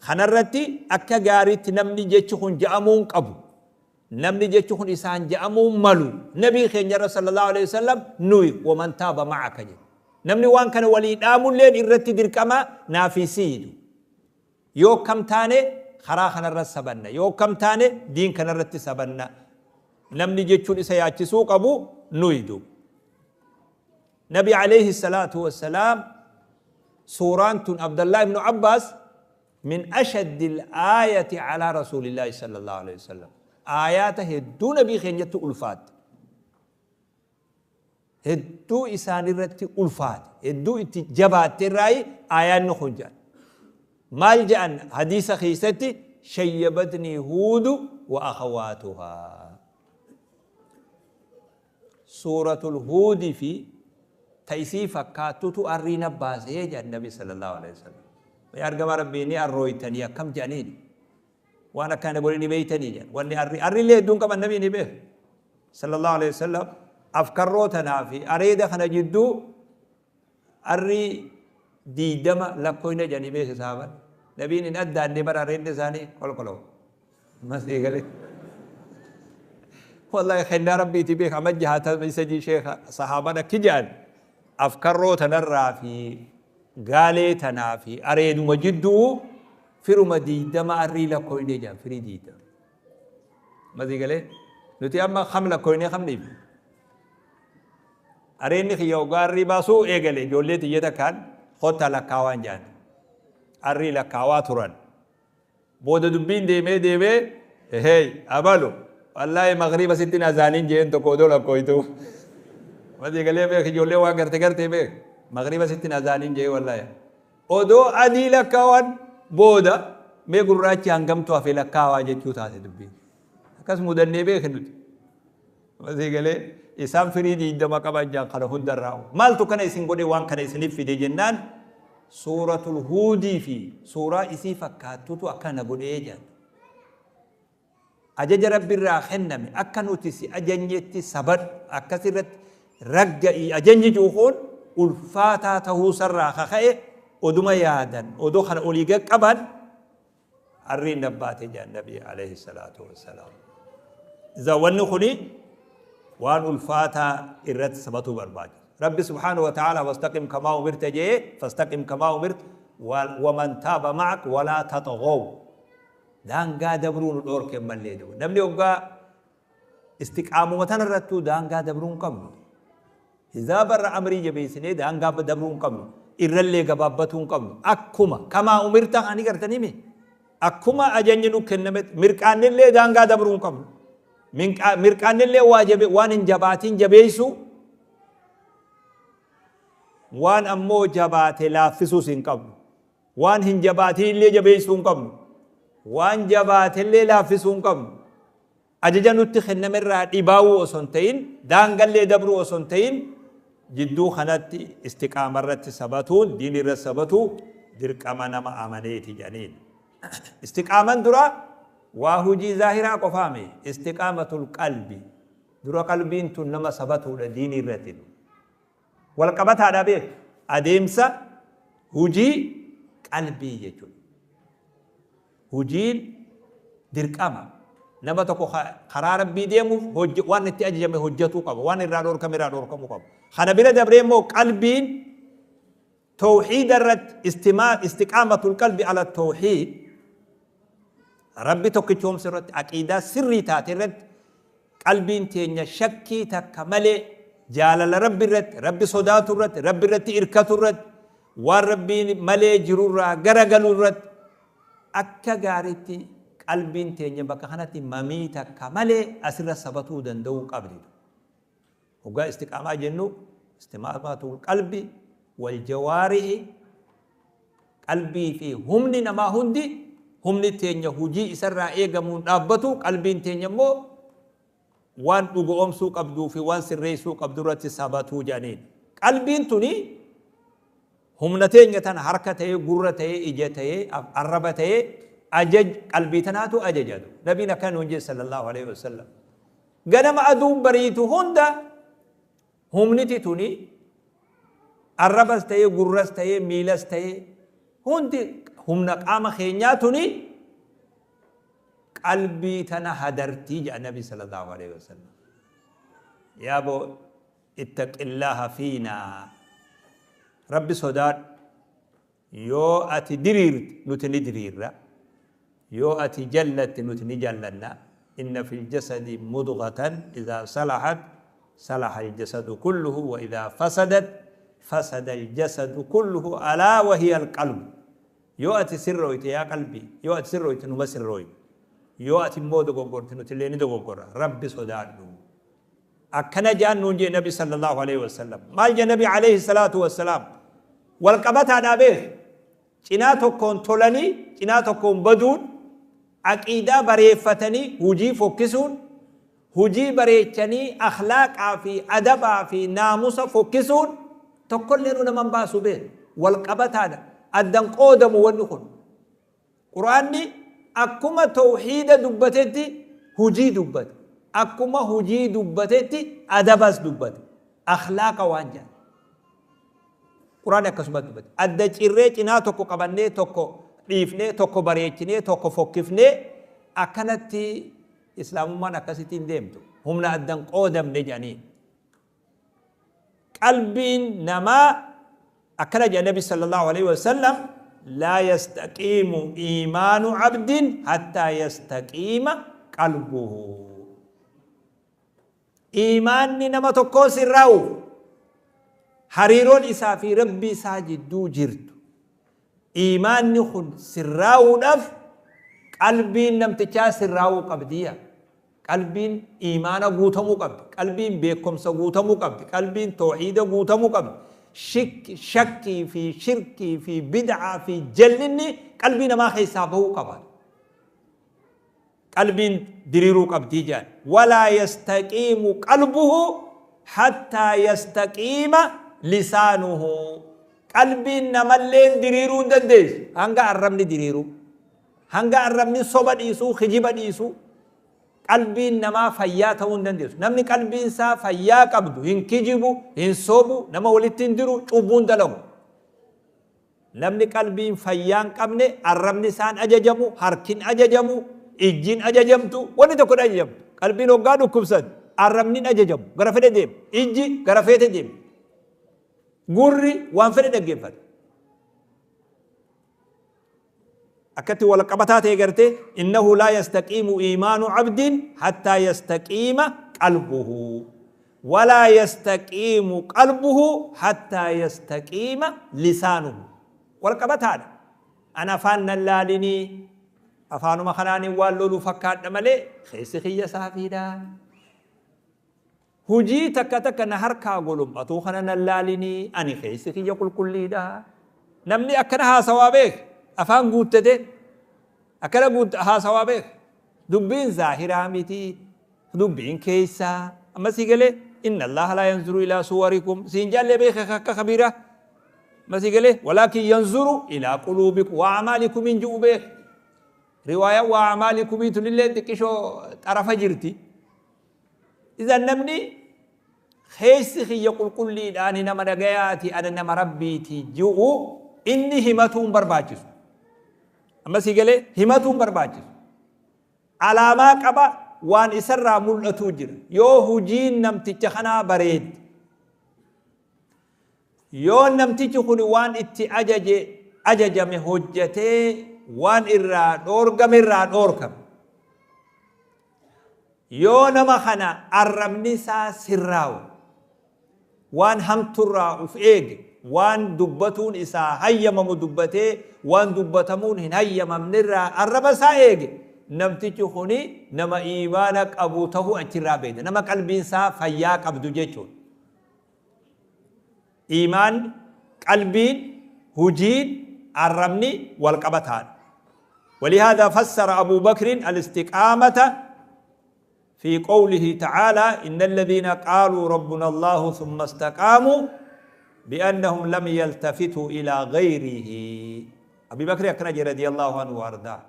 Kanarratti akka gaariitti namni jechi kun ja'amuu hin qabu. Namni jechi kun isaan ja'amuu malu Nabii keenyarra sallallahu alaihi wasallam nuyi waman taaba ma'aka jedhe. Namni waan kana walii dhaamulleen irratti dirqama naafi siidu. Yoo akkam taane karaa kanarra sabanna, yoo akkam taane diin kanarratti sabanna. Namni jechuun isa yaachisuu qabu nuyi duuba. Nabi alayhi salaatu wassalaam suuraan tun Abdallah ibnu Abbaas min ashaddi al-aayati ala rasuulillahi sallallahu alayhi wasallam. Aayaata hedduu nabii keenyatti ulfaatte. Hedduu isaanirratti ulfaate. Hedduu itti jabaatte irraayi aayaanni kun jedhan. Maal jedhan hadiisa keessatti? Shayyabatnii Huudu wa akhawaatuhaa. Suuratul Huudi fi ta isii fakkaattutu arrii na baase jedhan Nabi sallallahu alaihi wasallam. Yaa ergamaa Rabbii, ni arrooytanii akkam jedhaniini. Waan akkana godhe ni beeytanii jedhan. Wanni arrii arrillee hedduun qaban Nabi ni beeka. Sallallahu alaihi wasallam afkarroo tanaa fi areeda kana jidduu arrii 20 lakkoyna jedhanii beeka saaban. Nabiin hin addaanne bara areedni isaanii kolkoloo. Ammas eegale. Wallahi kennaa Rabbiiti beeka amma 63 sheekha sahaaban akki jedhan afkarroo tanarraa fi gaalee tanaa fi areeduma jidduu Firuma 20 arrii lakkooynee jedhan, firii 20. Masii galee nuti amma kam lakkooynee kam dhiifne. Areenni kiyya hoggaa arrii baasuu eegale, ijoollee tiyya takkaan kottaa lakkaawaan jedhan. Arrii lakkaawaa turan. Booda dubbiin deemee deemee, "Hey abalu, wallaahi magriiba sitti azaaniin," jeen tokko odoo lakkooytu. Masii galee beek, ijoollee waan garte gartee beek. "Magriiba sitti azaaniin," jee, wallaahi. Odoo adii lakkaawan booda mee gurraachi hangamtu hafe lakkaawaa jechuu taate dubbiin. Akkas mudannee beek nuti. Masii galee isaan firii 20 qaban jaan kana hundarraa. Maaltu kana isin godhe, waan kana isiniif fide jennaan, Suuratul Huudii fi suuraa isii fakkaattutu akkana godhee jedhan. Ajaja Rabbi irraa kenname, akka nuti si ajajnetti sabadhu, akkasirratti ragga'ii ajajni juukuun ulfaataa ta'uusarraa kaka'e, oduma yaadan odoo kana olii qaqqaban arriin nabbaate jedhan Nabi alayhi salaatu wassalaam. Iza wanni kuni waan ulfaataa irratti sabatuu barbaachisa. Rabbi subhaanahu wa ta'ala "Fastaqim kamaa umirta" jee, "Fastaqim kamaa umirta waman taaba ma'ak walaa taxghaw." Daangaa dabruu nu dhoorke mallee duba. Namni hoggaa istiqaamuma tana irrattuu daangaa dabruu hin qabnu. Hizaabarra amrii jabeessinee daangaa dabruu hin qabnu. Irrallee gabaabbatuu hin qabnu. Akkuma kamaa umirta ani gartanii mi? Akkuma ajajni nu kenname mirqaannillee daangaa dabruu hin qabnu. Mirqaannillee waa jabe waan hin jabaatiin jabeessu, waan ammoo jabaate laaffisuus hin qabnu. Waan hin jabaatiin illee jabeessuu hin qabnu. Waan jabaate illee laaffisuu hin qabnu. Ajaja nutti kenname irraa dhibaawuu osoo hin ta'in, daangallee dabruu osoo hin ta'in, jidduu kanatti istiqaama irratti sabatuun, diin irratti sabatuu dirqama nama amaneeti jedhaniin. Istiqaaman dura waa hujii zaahiraa qofaame, istiqaamatul qalbi. Dura qalbiin tun nama sabatuudha diinii irratti. Wal qabataadha beek. Adeemsa hujii qalbii jechuudha. Hujiin dirqama. Nama tokko karaa Rabbii deemuuf waan itti ajajame hojjetuu qaba. Waan irraa dhorkame irraa dhorkamuu qaba. Kana bira dabree immoo qalbiin tawxiida irratti, istiqaamatul qalbi ala tawxiid, Rabbi tokkichoomsa irratti, aqiidaa sirrii taate irratti, qalbiin teenya shakkii takka malee jaalala Rabbi irratti, Rabbi sodaatu irratti, Rabbi irratti irkatu irratti, waan Rabbiin malee jirurraa garagaluu irratti akka gaariitti qalbiin teenya bakka kanatti mamii takka malee asirra sabatuu danda'uu qabdi. Hoggaa istiqaamaa jennu, istiqaamatul qalbi wal jawaarihi, qalbii fi humni namaa hundi, humni teenya hujii isarraa eegamuun dhaabbatu, qalbiin teenya immoo waan dhugoomsuu qabduu fi waan sirreessuu qabdu irratti sabatuu jedhaniin. Qalbiin tuni humna teenya tana harka ta'ee, gurra ta'ee, ija ta'ee, arraba ta'ee, ajaj qalbii tanaatu ajajatu. Nabiin akkana nuun jedhe sallallahu alaihi wasallam. Ganama aduun bariitu hunda humniti tuni arrabas ta'ee, gurras ta'ee, miilas ta'ee, hundi humna qaama keenyaa tuni qalbii tana hadartii jedha Nabi sallallahu alaihi wasallam. Yaaboo, ittaqillaaha fiinaa, Rabbi sodaadhu. Yoo ati diriirte nuti ni diriirra, yoo ati jallatte nuti ni jallanna. Inna fil jasadi mudghatan idhaa salahat salaha aljasadu kulluhu wa idhaa fasadat fasada aljasadu kulluhu, alaa wa hiya alqalbu. Yoo ati sirrooyte, yaa qalbii, yoo ati sirrooyte numa sirrooyne, yoo ati immoo dogoggorte nuti illee ni dogoggorra. Rabbi sodaadhu akkana jaan nuun jee Nabi sallallahu alaihi wasallam. Maal jee Nabi alayhi salaatu wassalaam? Wal qabataadhaa beek. Cinaa tokkoon tolanii cinaa tokkoon baduun, aqiidaa bareeffatanii hujii fokkisuun, hujii bareechanii akhlaaqaa fi adabaa fi naamusa fokkisuun tokkollee nu naman baasu beek. Wal qabataadha, addan qoodamu wanni kun. Quraanni akkuma tawxiida dubbatetti hujii dubbate, akkuma hujii dubbatetti adabas dubbate, akhlaaqa waan jedhan Quraanni akkasuma dubbate. Adda cirree cinaa tokko qabannee tokko dhiifnee, tokko bareechinee tokko fokkifnee, akkanatti Islaamummaan akkasitti hin deemtu. Humna addan qoodamne jedhanii. Qalbiin namaa akkana jedha Nabi sallallahu alaihi wasallam. Laa yastaqiimu iimaanu abdin hattaa yastaqiima qalbuhu. Iimaanni nama tokkoo sirraa'uuf hariiroon isaa fi Rabbii isaa jidduu jirtu iimaanni kun sirraa'uudhaaf qalbiin namtichaa sirraa'uu qabdiya. Qalbiin iimaana guutamuu qabdi. Qalbiin beekumsa guutamuu qabdi. Qalbiin tawhiida guutamuu qabdi. Shakkii fi shirkii fi bid'aa fi jallinni qalbii namaa keessaa bahuu qaba. Qalbiin diriiruu qabdii jedhan. Walaa yastaqiimu qalbuhu hattaa yastaqiima lisaanuhu. Qalbiin namalleen diriiruu hin dandeessu hanga arrabni diriiruu. Hanga arrabni soba dhiisuu, kijiba dhiisuu. Qalbiin namaa fayyaa ta'uu hin dandeessu. Namni qalbiin isaa fayyaa qabdu hin kijibu, hin sobu, nama walitti hin diru, cubbuu hin dalagu. Namni qalbiin fayyaa hin qabne arrabni isaan ajajamu, harki hin ajajamu, ijji hin ajajamtu, wanni tokko hin ajajamtu. Qalbiin hoggaa dhukkubsat arrabni hin ajajamu, gara fedhe deema. Ijji gara feete deema. Gurri waan fedhe dhaggeeffata. Akkatti wal qabataa ta'e gartee innahu laa yastaqiimu iimaanu abdiin hattaa yastaqiima qalbuhu walaa yastaqiimu qalbuhu hattaa yastaqiima lisaanuhu wal qabataadha. An afaan nan laalinii afaanuma kanaanin waan lolu fakkaadha malee keessi kiyya saafiidha. Hujii takka takka na harkaa golom'atuu kana nan laalinii ani keessi kiyya qulqulliidha. Namni akkana haasawaa beeke afaan guuttate akkana haasawaa beeke dubbiin zaahiraa miti dubbiin keessaa amma sii galee inna allaha laa yanzuru ilaa suwarikum siin jaallee beeke akka kabiira amma sii galee walaakin yanzuru ilaa quluubikum wa amaalikum hin ji'u beeke riwaayaan wa amaalikumii tunillee xiqqishoo xarafa jirti. Idan namni keessi kiyya qulqulliidha ani nama nagayaati ana nama Rabbiiti ji'u inni himatuu hin barbaachisu. Amma sii galee himatuu hin barbaachisu. Alaamaa qaba waan isarraa mul'atuu jira. Yoo hujiin namticha kanaa bareedde. Yoo namtichi kun waan itti ajaje ajajame hojjatee waan irraa dhoorgame irraa dhoorkame. Yoo nama kana arrabni isaa sirraawe, waan hamturraa uf eege, waan dubbatuun isaa hayyamamu dubbatee waan dubbatamuun hin hayyamamnerraa arraba isaa eege, namtichi kuni nama iimaana qabu tahuu achirraa beekna. Nama qalbiin isaa fayyaa qabdu jechuudha. Iimaanni, qalbiin, hujiin, arrabni wal qabataadha. ولهذا فسر أبو بكر الاستقامة في قوله تعالى إن الذين قالوا ربنا الله ثم استقاموا بأنهم لم يلتفتوا إلى غيره. أبي بكر أكرج رضي الله عنه وأرضاه.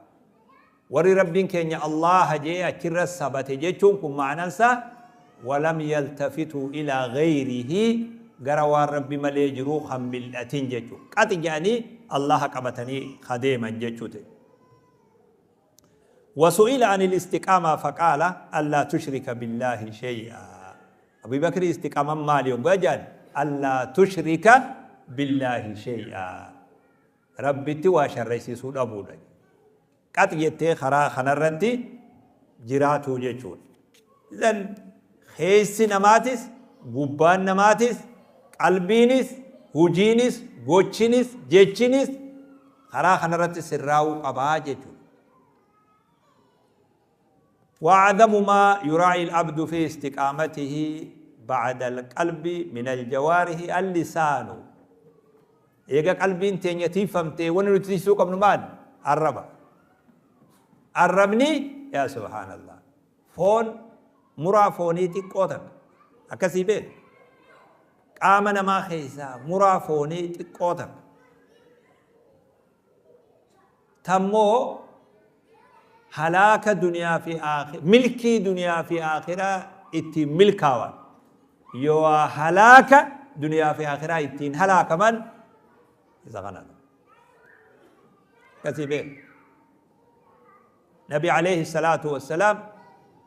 Warri Rabbiin keenya Allaaha je'ee achirra sabate jechuun kun ma'anaan isaa walam yaltafituu ilaa gayrihi gara waan Rabbi malee jiruu kan mil'atin jechu. Qaxi je'anii Allaaha qabatanii ka deeman jechuu ta'e. Wasu'ila anil istiqaamaa faqaala allaa tushrika billaahi shay'aa. Abii Bakrii istiqaaman maali hoggaa je'an allaa tushrika billaahi shay'aa. Rabbitti waa sharraysiisuu dhabuudha. Qax jettee karaa kanarratti jiraatuu jechuudha. Idan keessi namaatis, gubbaan namaatis, qalbiinis, hujiinis, gochinis, jechinis karaa kanarratti sirraa'uu qabaa jechuudha. وأعظم ما يراعي العبد في استقامته بعد القلب من الجوارح اللسان. Eega qalbiin teenya tiiffamtee wanni nuti tiisuu qabnu maal? Arraba. Arrabni yaa subhaanallah foon muraa foonii xiqqoo takka akkasii beeku. Qaama namaa keessaa muraa foonii xiqqoo takka. Tammoo halaaka duniyaa fi milkii duniyaa fi aakhiraa ittiin milkaawan yoo halaaka duniyaa fi aakhiraa ittiin halaakaman isa kanadha. Akkasii beeku. Nabi alayhi salaatu wassalaam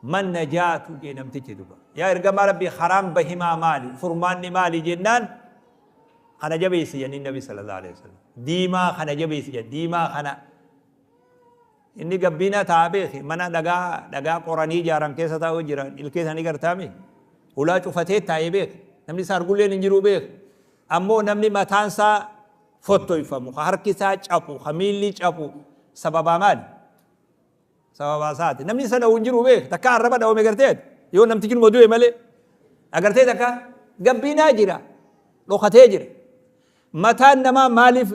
man najaatu jee namtichi duba. Yaa ergamaa Rabbii karaan bahimaa maali? Furmaanni maali jennaan kana jabeessi jenniin Nabi sallallahu alayhi wasallam. Diimaa kana jabeessi jedha. Diimaa kana inni gabbiinaa taa'aa beeki. Mana dhagaa dhagaa qoranii ijaaran keessa taa'uu jira. Ilkee isaanii gartaami. Hulaa cufatee taa'ee beeki. Namni isaa argulleen hin jiru beeki. Ammoo namni mataan isaa fottoyfamu, ka harki isaa caphu, ka miilli caphu sababaa maali? Sababaa isaati. Namni isa dha'u hin jiru beeki. Takka arraba dhawame gartee yoo namtichi numa du'e malee. Agartee takka gabbiinaa jira. Dhokatee jira. Mataan namaa maaliif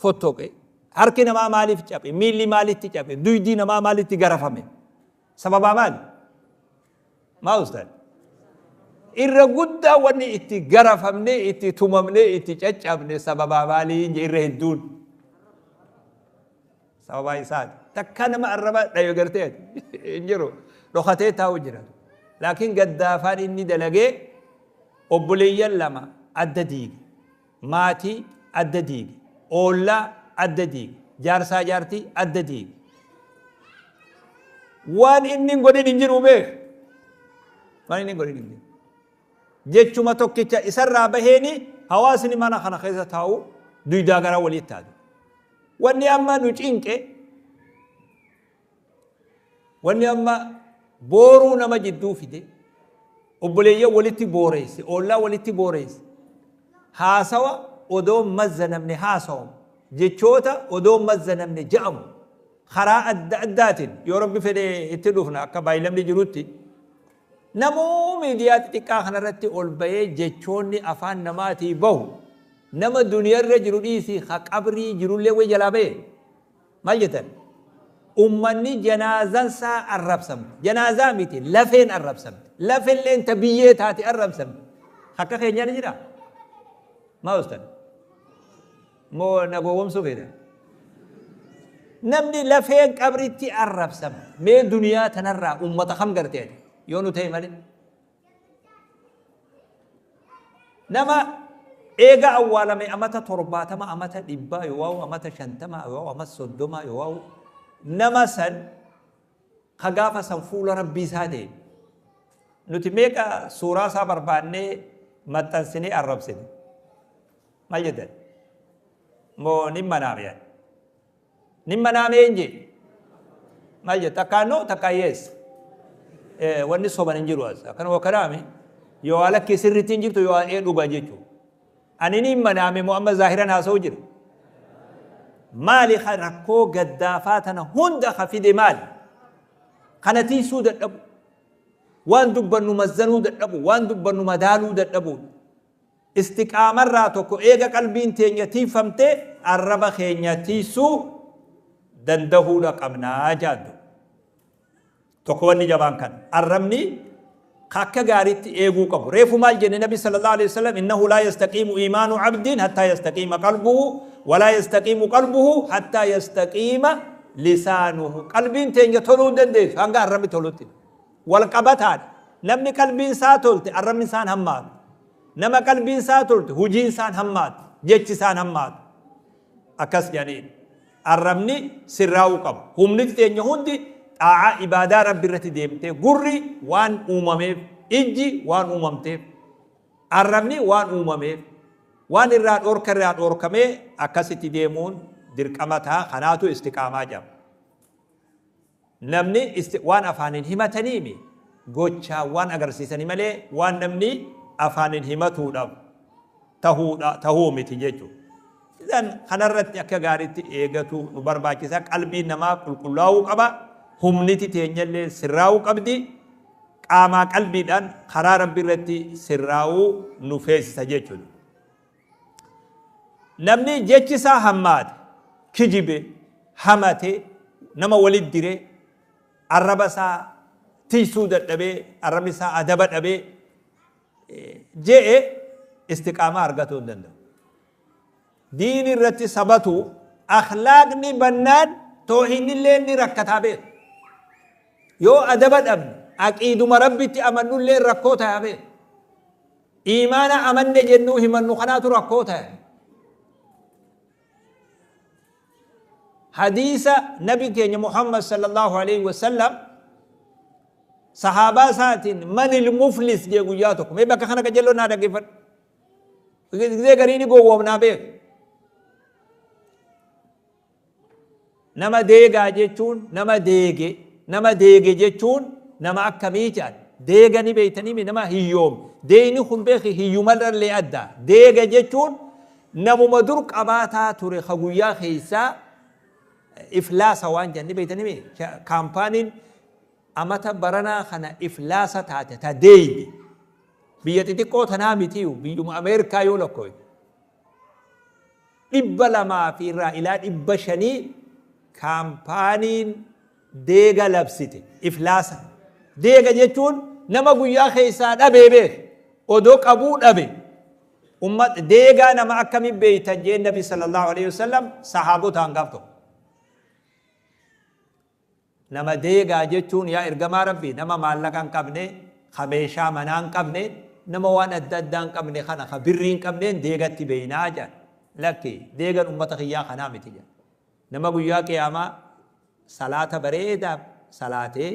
fottoqe? Harki namaa maaliif caphe? Miilli maalitti caphe? Duydi namaa maalitti garafame? Sababaa maali? Maa ustaad? Irra guddaa wanni itti garafamne, itti tumamne, itti caccabne sababaa maalii irra hedduun? Sababaa isaati. Takka nama arraba dhayo gartee hin jiru. Dhokatee taa'u jira. Laakiin gaddaafaan inni dalagee obboleeyyan lama adda diige. Maatii adda diige. Oollaa adda diige. Jaarsaa jaartii adda diige. Waan inni hin godhin hin jiru beek. Waan inni hin godhin hin jiru. Jechuma tokkicha isarraa baheeni hawaasni mana kana keessa taa'u duydaa gara walitti taatu. Wanni amma nu cinqe, wanni amma booruu nama jidduu fide, obboleeyyan walitti booreesse, oollaa walitti booreesse, haasawa odoo hin mazzanamne haasawamu, jechoota odoo hin mazzanamne ja'amu, karaa adda addaatiin yoo Rabbi fedhe itti dhufna akka baay'ilamni jirutti, namuu miidiyaa xixiqqaa kanarratti ol bahee jechoonni afaan namaatii bahu nama duniyarra jiru dhiisii ka qabrii jirullee way jalaa bahe. Maal jettan? Ummanni janaazan isaa arrabsamte. Janaazaa miti, lafeen arrabsamte. Lafelleen ta biyyee taate arrabsamte. Akka keenyaa ni jira? Maa ustan? Moo na gowwomsuu feetan? Namni lafeen qabritti arrabsamte. Mee duniyaa tanarraa ummata kam gartee ati? Yoo nu ta'e malee. Nama eega awwaalame amata 70, amata 100, yoowaa'u amata 50, yoowaa'u amata 30, yoowaa'u nama san ka gaafa san fuula Rabbii isaa deeme. Nuti meeqa suuraa isaa barbaannee maxxansinee arrabsine? Maal jettan? Moo nin manaame ani? Nin manaame hin jee. Maal jette? Takkaa no, takkaa yes. Wanni soban hin jiru as. Akkanuma akkanaami. Yoo waa lakkii sirriitti hin jirtu, yoo waa ee dhuga jechuudha. Ani nin manaame moo amma zaahiran haasa'u jira? Maali ka rakkoo gaddaafaa tana hunda ka fide maali? Kana tiisuu dadhabu. Waan dubbannu mazzanuu dadhabu. Waan dubbannu madaaluu dadhabuudha. Istiqaamarraa tokko eega qalbiin teenya tiiyfamte arraba keenya tiiysuu dandahuudha qabna ja'an duuba. Tokko wanni jabaan kana. Arrabni ka akka gaariitti eeguu qabu. Reefu maal jenne? Nabi sallallahu alaihi wasallam, innahu laa yastaqiimu iimaanu abdiin hattaa yastaqiima qalbuhu, walaa yastaqiimu qalbuhu hattaa yastaqiima lisaanuhu. Qalbiin teenya toluu hin dandeessu hanga arrabni tolutti. Wal qabataadha. Namni qalbiin isaa tolte arrabni isaan hammaatu. Nama qalbiin isaa tolte hujiin isaan hammaatu. Jechi isaan hammaatu. Akkas jedhaniin. Arrabni sirraa'uu qaba. Humniti teenya hundi xaa'aa ibaadaa Rabbi irratti deemtee, gurri waan uumameef, ijji waan uumamteef, arrabni waan uumameef, waan irraa dhoorka irraa dhoorkamee akkasitti deemuun dirqama ta'a. Kanaatu istiqaamaa jedhama. Namni waan afaaniin himataniimi, gochaan waan agarsiisani malee waan namni afaaniin himatuudhaaf tahuudha tahuu miti jechuudha. Idan kanarratti akka gaariitti eegatu nu barbaachisa. Qalbiin namaa qulqullaa'uu qaba. Humniti teenyallee sirraa'uu qabdi. Qaamaa qalbiidhaan karaa Rabbi irratti sirraa'uu nu feesisa jechuudha. Namni jechi isaa hammaate, kijibe, hamate, nama walit dire, arraba isaa tiysuu dadhabee, arrabni isaa adaba dhabee je'e istiqaamaa argatuu hin danda'u. Diini irratti sabatu akhlaaqni bannaan toohiidni illee ni rakkataa beeku. Yoo adaba dhabne aqiiduma Rabbitti amannullee rakkoo ta'a beeku. Iimaana amanne jennuu himannu kanaatu rakkoo ta'e. Hadiisa Nabi keenya Muhammad sallallahu alaihi wasallam sahaabaa isaatiin manil muflis jee guyyaa tokko. Mee bakka kana qajeeloo naa dhaggeeffadhu. Gizee garii ni gowwoomnaa beeku. Nama deegaa jechuun nama deege, nama deege jechuun nama akkamii jedhan? Deega ni beeytanii, nama hiyyoom. Deeyni kun beeki hiyyumarrallee adda. Deega jechuun namuma dur qabaataa ture ka guyyaa keessaa iflaasa waan jedhan ni beeytanii. Kaampaaniin amata baranaa kana iflaasa taate ta deeyde biyya xixiqqoo tanaa mitiyu, biyyuma Ameerikaa yoo lakkooyte 200 fi irraa ilaa 500 kaampaaniin deega labsite, iflaasa. Deega jechuun nama guyyaa keessaa dhabee beek, odoo qabuu dhabe. Ummat deegaa nama akkamiin beeytan jeen Nabi sallallahu alaihi wasallam sahaabotaan gaaf tokko. Nama deegaa jechuun, yaa ergamaa Rabbii, nama maallaqa hin qabne, ka meeshaa manaa hin qabne, nama waan adda addaa hin qabne, kana ka birrii hin qabneen deegatti beeynaa jedhan. Lakki, deegan ummata kiyyaa kanaa miti jedhan. Nama guyyaa qiyaamaa salaata bareedaa salaatee,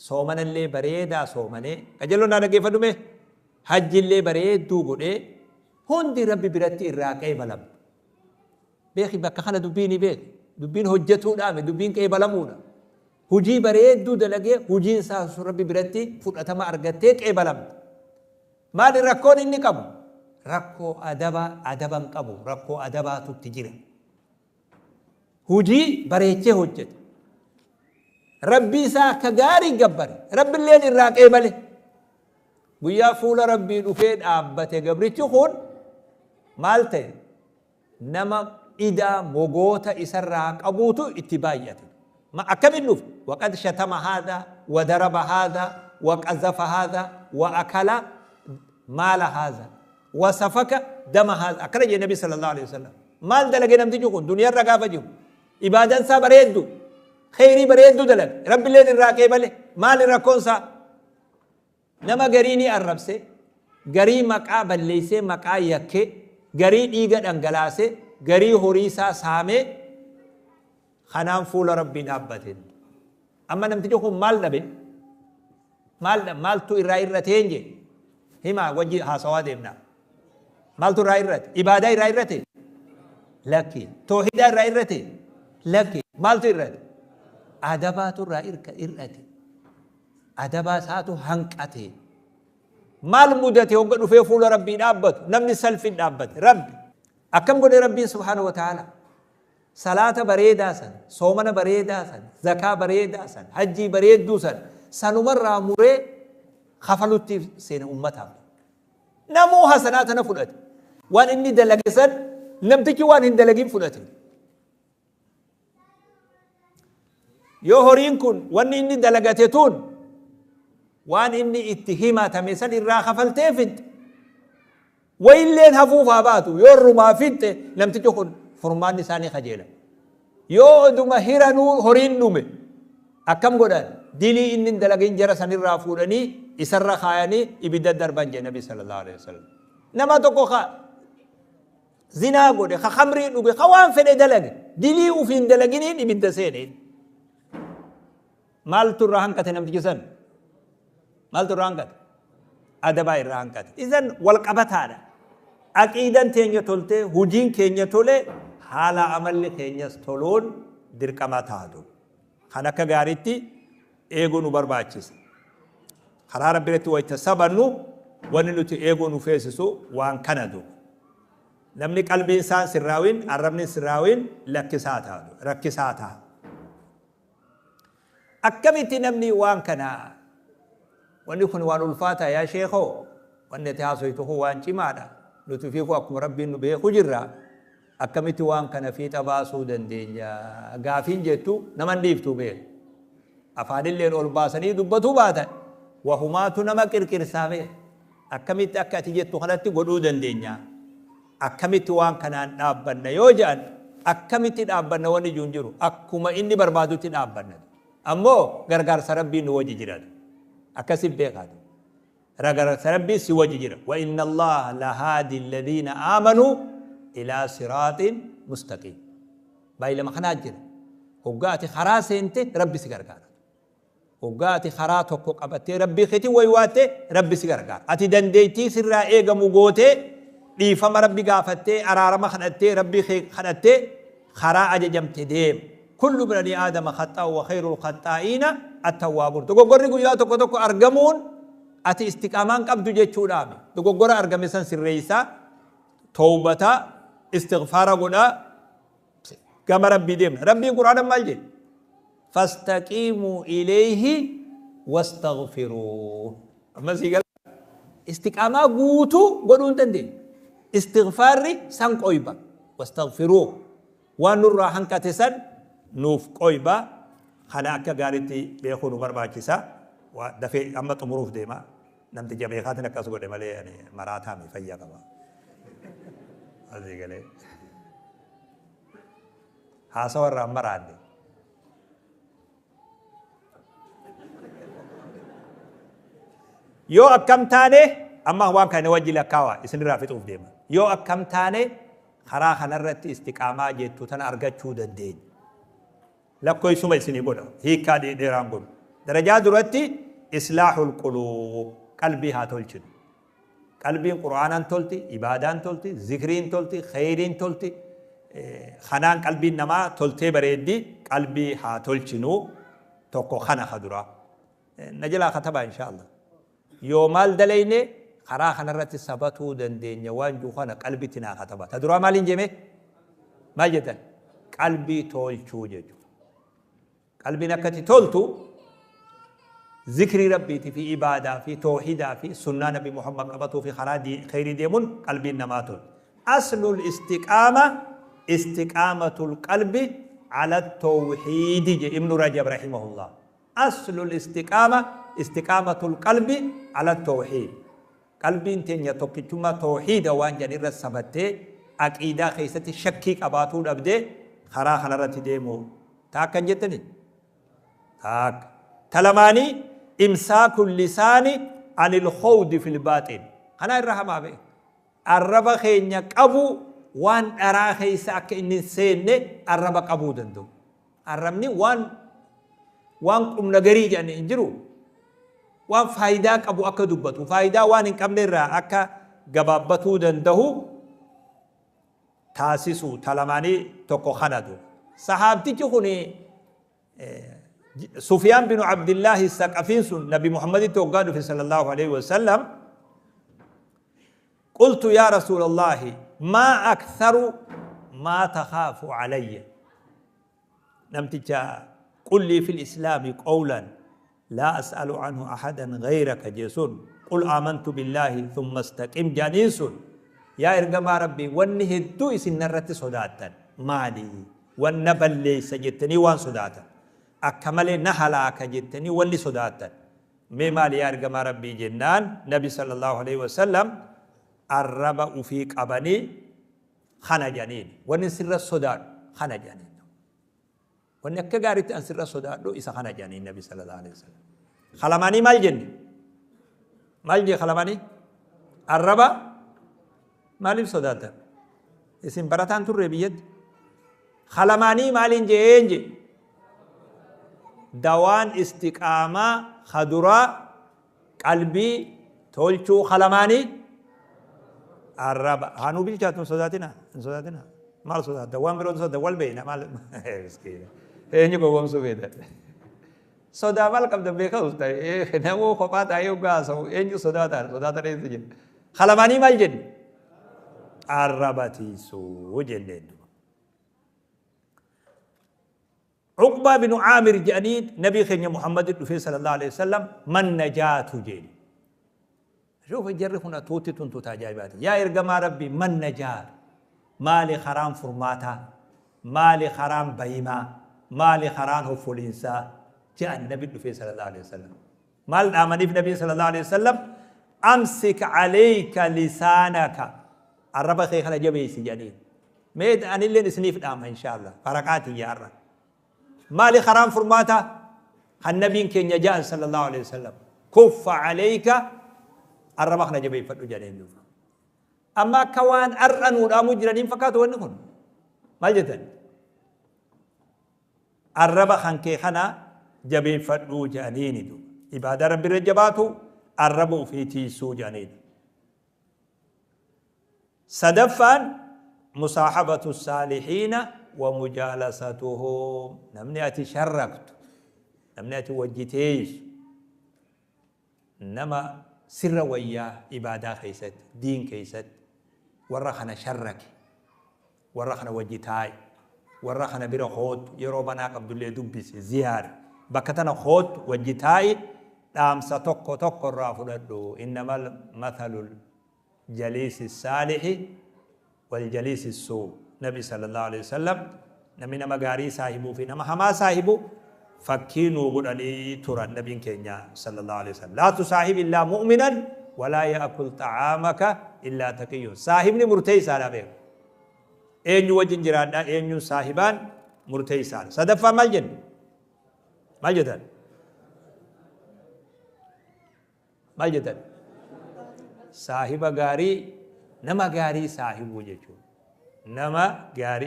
soomanallee bareedaa soomanee, qajeelloon naa dhaggeeffadhu mee, hajjillee bareedduu godhee, hundi Rabbi biratti irraa qeebalamtu. Beeki, bakka kana dubbiin beeki. Dubbiin hojjetuudhaami, dubbiin qeebalamuudha. Hujii bareedduu dalagee, hujiin isaa sun Rabbi biratti fudhatama argattee qeebalamte. Maali rakkoon inni qabu? Rakkoo adaba, adaba hin qabu, rakkoo adabaatu itti jira. Hujii bareechee hojjete. Rabbii isaa akka gaarii gabbare. Rabbilleen irraa qeebale. Guyyaa fuula Rabbii dhufee dhaabbate gabrichi kun maal ta'e? Nama idaa mogoota isarraa qabuutu itti baay'ate. Ma akkamin dhufe? Waqad shatama haadha, wa daraba haadha, wa qazafa haadha, wa akala maala haadha, wa safaka dama haadha. Akkana jedhe Nabi sallallahu alaihi wasallam. Maal dalage namtichi kun duniyaarra gaafa jiru? Ibaadan isaa bareeddu, kheyrii bareeddu dalage, Rabbilleen irraa qeebale. Maali rakkoon isaa? Nama garii ni arrabse, garii maqaa balleessee maqaa yakke, garii dhiiga dhangalaase, garii horii isaa saamee, kanaan fuula Rabbii dhaabbate. Amma namtichi kun maal dhabe? Maal maaltu irraa irratee hin jee? Himaa, wajji haasawaa deemna. Maaltu irraa irrate? Ibaadaa irraa irrate? Lakki. Toohidaa irraa irrate? Lakki. Maaltu irrate? Adabaatu irraa irrate. Adabaa isaatu hanqate. Maal mudate hogga dhufee fuula Rabbii dhaabbatu? Namni salfin dhaabbate. Rabbi akkam godhe? Rabbiin subhaanahu wa ta'ala salaata bareedaa san, soomana bareedaa san, zakaa bareedaa san, hajjii bareedduu san sanumarraa muree kafalutti seene ummataaf. Namuu hasanaa tana fudhate. Waan inni dalage san namtichi waan hin dalagin fudhate. Yoo horiin kun, wanni inni dalagate tun, waan inni itti himatame san irraa kafaltee fixxe, wayilleen hafuuf haa baatu, yoo irrumaa fixxe, namtichi kun furmaanni isaanii kajeela. Yoo oduma hiranuu horiin dhume akkam godhan? Dilii inni hin dalagin jara sanirraa fuudhanii isarra kaayanii ibidda darban jedhe Nabi sallallahu alaihi wasallam. Nama tokko ka zinaa godhe, ka khamrii dhuge, ka waan fedhe dalage, dilii ufiin dalaginiin ibidda seene. Maaltu irraa hanqate namtichi san? Maaltu irraa hanqate? Adabaa irraa hanqate. Isan wal qabataadha. Aqiidan teenya toltee, hujiin keenya tole, haala amalli keenyas toluun dirqama taatu. Kan akka gaariitti eeguu nu barbaachisa. Karaa Rabbi irratti wayita sabannu wanni nuti eeguu nu feesisu waan kana duuba. Namni qalbiin isaan sirraawin, arrabni sirraawin lakkisaa taatu, rakkisaa ta'a. Akkamitti namni waan kana, wanni kun waan ulfaataa, yaa sheekoo, wanni ati haasoytu kun waan cimaadha. Nuti fiikuu akkuma Rabbiin nu beeku jirra. Akkamitti waan kana fiixa baasuu dandeenya? Gaafiin jettu naman dhiiftu beeku. Afaanilleen ol baasanii dubbatuu baatan wahumaatu nama qirqirsaa beeku. Akkamitti akka ati jettu kanatti godhuu dandeenya? Akkamitti waan kanaan dhaabbanna yoo jedhan, akkamitti dhaabbanna wanni jiru hin jiru. Akkuma inni barbaadutti dhaabbanna. Ammoo gargaarsa Rabbiin nu wajji jiraatu. Akkasitti beekaatu. Gargaarsa Rabbii si wajji jira. Wa inna Allaha lahaadi alladhiina aamanuu ilaa siraaxin mustaqiim. Baay'ilama kanaa jira. Hoggaa ati karaa seente Rabbi si gargaara. Hoggaa ati karaa tokko qabattee Rabbii keetiin waywaatte, Rabbi si gargaara. Ati dandeettii sirraa eegamu gootee, dhiifama Rabbi gaafattee, araarama kadhattee, Rabbii kee kadhattee karaa ajajamte deema. Kullu bani aadama khaxaa'u wa khayrul khaxaa'iina attawwaabuun. Dogoggorri guyyaa tokko tokko argamuun ati istiqaamaan qabdu jechuudhaami. Dogoggora argame san sirreeysaa, towbataa, istighfaara godhaa gama Rabbii deemna. Rabbiin Qur'aana maal jedhe? Fastaqiimuu ilayhi wastaghfiruu. Amma sii gala. Istiqaamaa guutuu godhuu hin dandeenyu. Istighfaarri san qoyba. Wastaghfiruu. Waan nurraa hanqate san nuuf qoyba. Kana akka gaaritti beekuu nu barbaachisa. Waa dafee amma xumuruuf deema. Namticha beekaatiin akkas godhe malee ani maraataa mi fayyaa qaba. Asii galee. Haasawa irraa hin maraanne. Yoo akkam taane amma waan kana wajji lakkaawa isinirraa fixuuf deema. Yoo akkam taane karaa kanarratti istiqaamaa jettu tana argachuu dandeenya. Lakkoofsuma isinii godha hiikkaa dheeraan godhu. Darajaa duratti islaahul quluub, qalbii haa tolchinu. Qalbiin Qur'aanaan tolti, ibaadaan tolti, zikriin tolti, kheyriin tolti. Kanaan qalbiin namaa toltee bareeddi, qalbii haa tolchinu tokko kana ka duraa. Na jalaa katabaa insha Allah. Yoo maal dalayne karaa kanarratti sabatuu dandeenya waan jiru kana qalbitti naa kataba. Ta duraa maaliin jeme? Maal jettan? Qalbii tolchuu jechuudha. Qalbiin akka itti toltu zikrii Rabbiitii fi ibaadaa fi toohidaa fi sunnaa Nabi Muhammad qabatuu fi karaa kheyrii deemuun qalbiin namaa tolti. Aslul istiqaama istiqaamatul qalbi ala tawhiidi je Ibnu Rajab rahimahullah. Aslul istiqaama istiqaamatul qalbi ala tawhiid. Qalbiin teenya tokkichummaa tawhiida waan jedhan irra sabattee aqiidaa keessatti shakkii qabaatuu dhabdee karaa kanarratti deemuu. Ta akkan jettani? Taakka. Ta lamaanii imsaakul lisaani anil khawdi fil baaxil. Kanaa irra hamaa bee. Arraba keenya qabu waan dharaa keessa akka inni hin seenne arraba qabuu danda'u. Arrabni waan qumna garii jedhani hin jiru. Waan faayidaa qabu akka dubbatu, faayidaa waan hin qabne irraa akka gabaabbatuu danda'u taasisu. Ta lamaanii tokko kanatu. Sahaabtichi kun Sufyaan binu Abdillaahi Saqafiin sun Nabi Muhammaditti hoggaa dhufe sallallahu alaihi wasallam, qultu yaa Rasuulallaahi, maa aktharu maa takhaafu alayya? Namticha qullii fil islaami qawlan laa as'alu anhu ahadan ghayraka jee sun, qul aamantu billaahi thumma istaqim jedhaniin sun, yaa ergamaa Rabbii, wanni hedduu isin narratti sodaattan maali? Wan na balleessa jettanii waan sodaatan, akka malee na halaaka jettanii wanni sodaattan mee maali, yaa ergamaa Rabbii jennaan, Nabi sallallahu alaihi wasallam arraba ufii qabanii kana jedhaniin. Wanni sirra sodaadhu kana jedhaniin. Wanni akka gaariitti an sirra sodaadhu isa kana jedhaniin Nabi sallallahu alaihi wasallam. Kalamaanii maal jenne? Maal jee kalamaanii? Arraba maaliif sodaattan? Isin barataan turre biyyatti. Kalamaanii maaliin jeen jee? Dawaan istiqaamaa kaduraa qalbii tolchuu, kalamaanii arraba. Haa nuu bilchaatu, hin sodaatina, hin sodaatina. Maal sodaata? Waan biroo sodaata, wal beeyna maal miskiina. Eenyu gowwoomsuu feetan? Sodaa maal qabdan beekaa usta? Namuu kophaa taa'ee hoggaa haasa'u eenyu sodaataan sodaatan eessa jira? Kalamaanii maal jenne? Arraba tiisuu jenneen duba. Uqbaa binu Aamir jedhanii Nabii keenya Muhammad dhufee sallallahu alaihi wasallam, man najaatu jeen. Shuufa, jarri kun tuutti tun tuuta ajaa'ibaati. Yaa ergamaa Rabbii, man najaatu? Maali karaan furmaataa? Maali karaan bayimaa? Maali karaan hoffoliinsaa? Jedhan Nabi dhufee sallallahu alaihi wasallam. Maal dhaamaniif Nabiin sallallahu alaihi wasallam? Amsik alayka lisaanaka. Arraba kee kana jabeessi jedhaniin. Mee anilleen isiniif dhaama inshaallah. Faraqaati yaarra. Maali karaan furmaataa? Kan Nabiin keenya ja'an sallallahu alaihi wasallam. Kuffa alayka, arraba kana jabeeffadhu jedhaniin duuba. Amma akka waan har'a nuu dhaamuu jiraniin fakkaatu wanni kun. Maal jettan? Arraba kan kee kana jabeeffadhuu jedhaniini duuba. Ibaadaa Rabbi irra jabaatu, arraba ofii tiisuu jedhaniini. Sadaffaan musaahabatu saalihiina. Wa mujaalasatuhum, namni ati sharraktu, namni ati wajji teeysu nama sirra wayyaa ibaadaa keeysatti, diin keeysatti, warra kana sharraki, warra kana wajji taa'i, warra kana bira koottu, yeroo banaa qabdullee dubbisi, ziyaari, bakka tana koottu, wajji taa'i, dhaamsa tokko tokko irraa fudhadhu. Innamal mathalul jaliisi saalixi wal jaliisi suu. Nabi sallallahu alaihi wasallam namni nama gaarii saahibuu fi nama hamaa saahibu fakkii nuu godhanii turan. Nabiin keenya sallallahu alaihi wasallam, laa tusaahib illaa mu'minan walaa ya'kul xa'aamaka illaa taqiyyun. Saahibni murteessaadha, beeku eenyu wajjin jiraadha, eenyuun saahibaan murteessaadha. Sadaffaa maal jennu? Maal jettan? Maal jettan? Saahiba gaarii, nama gaarii saahibuu jechuudha. Nama gaarii.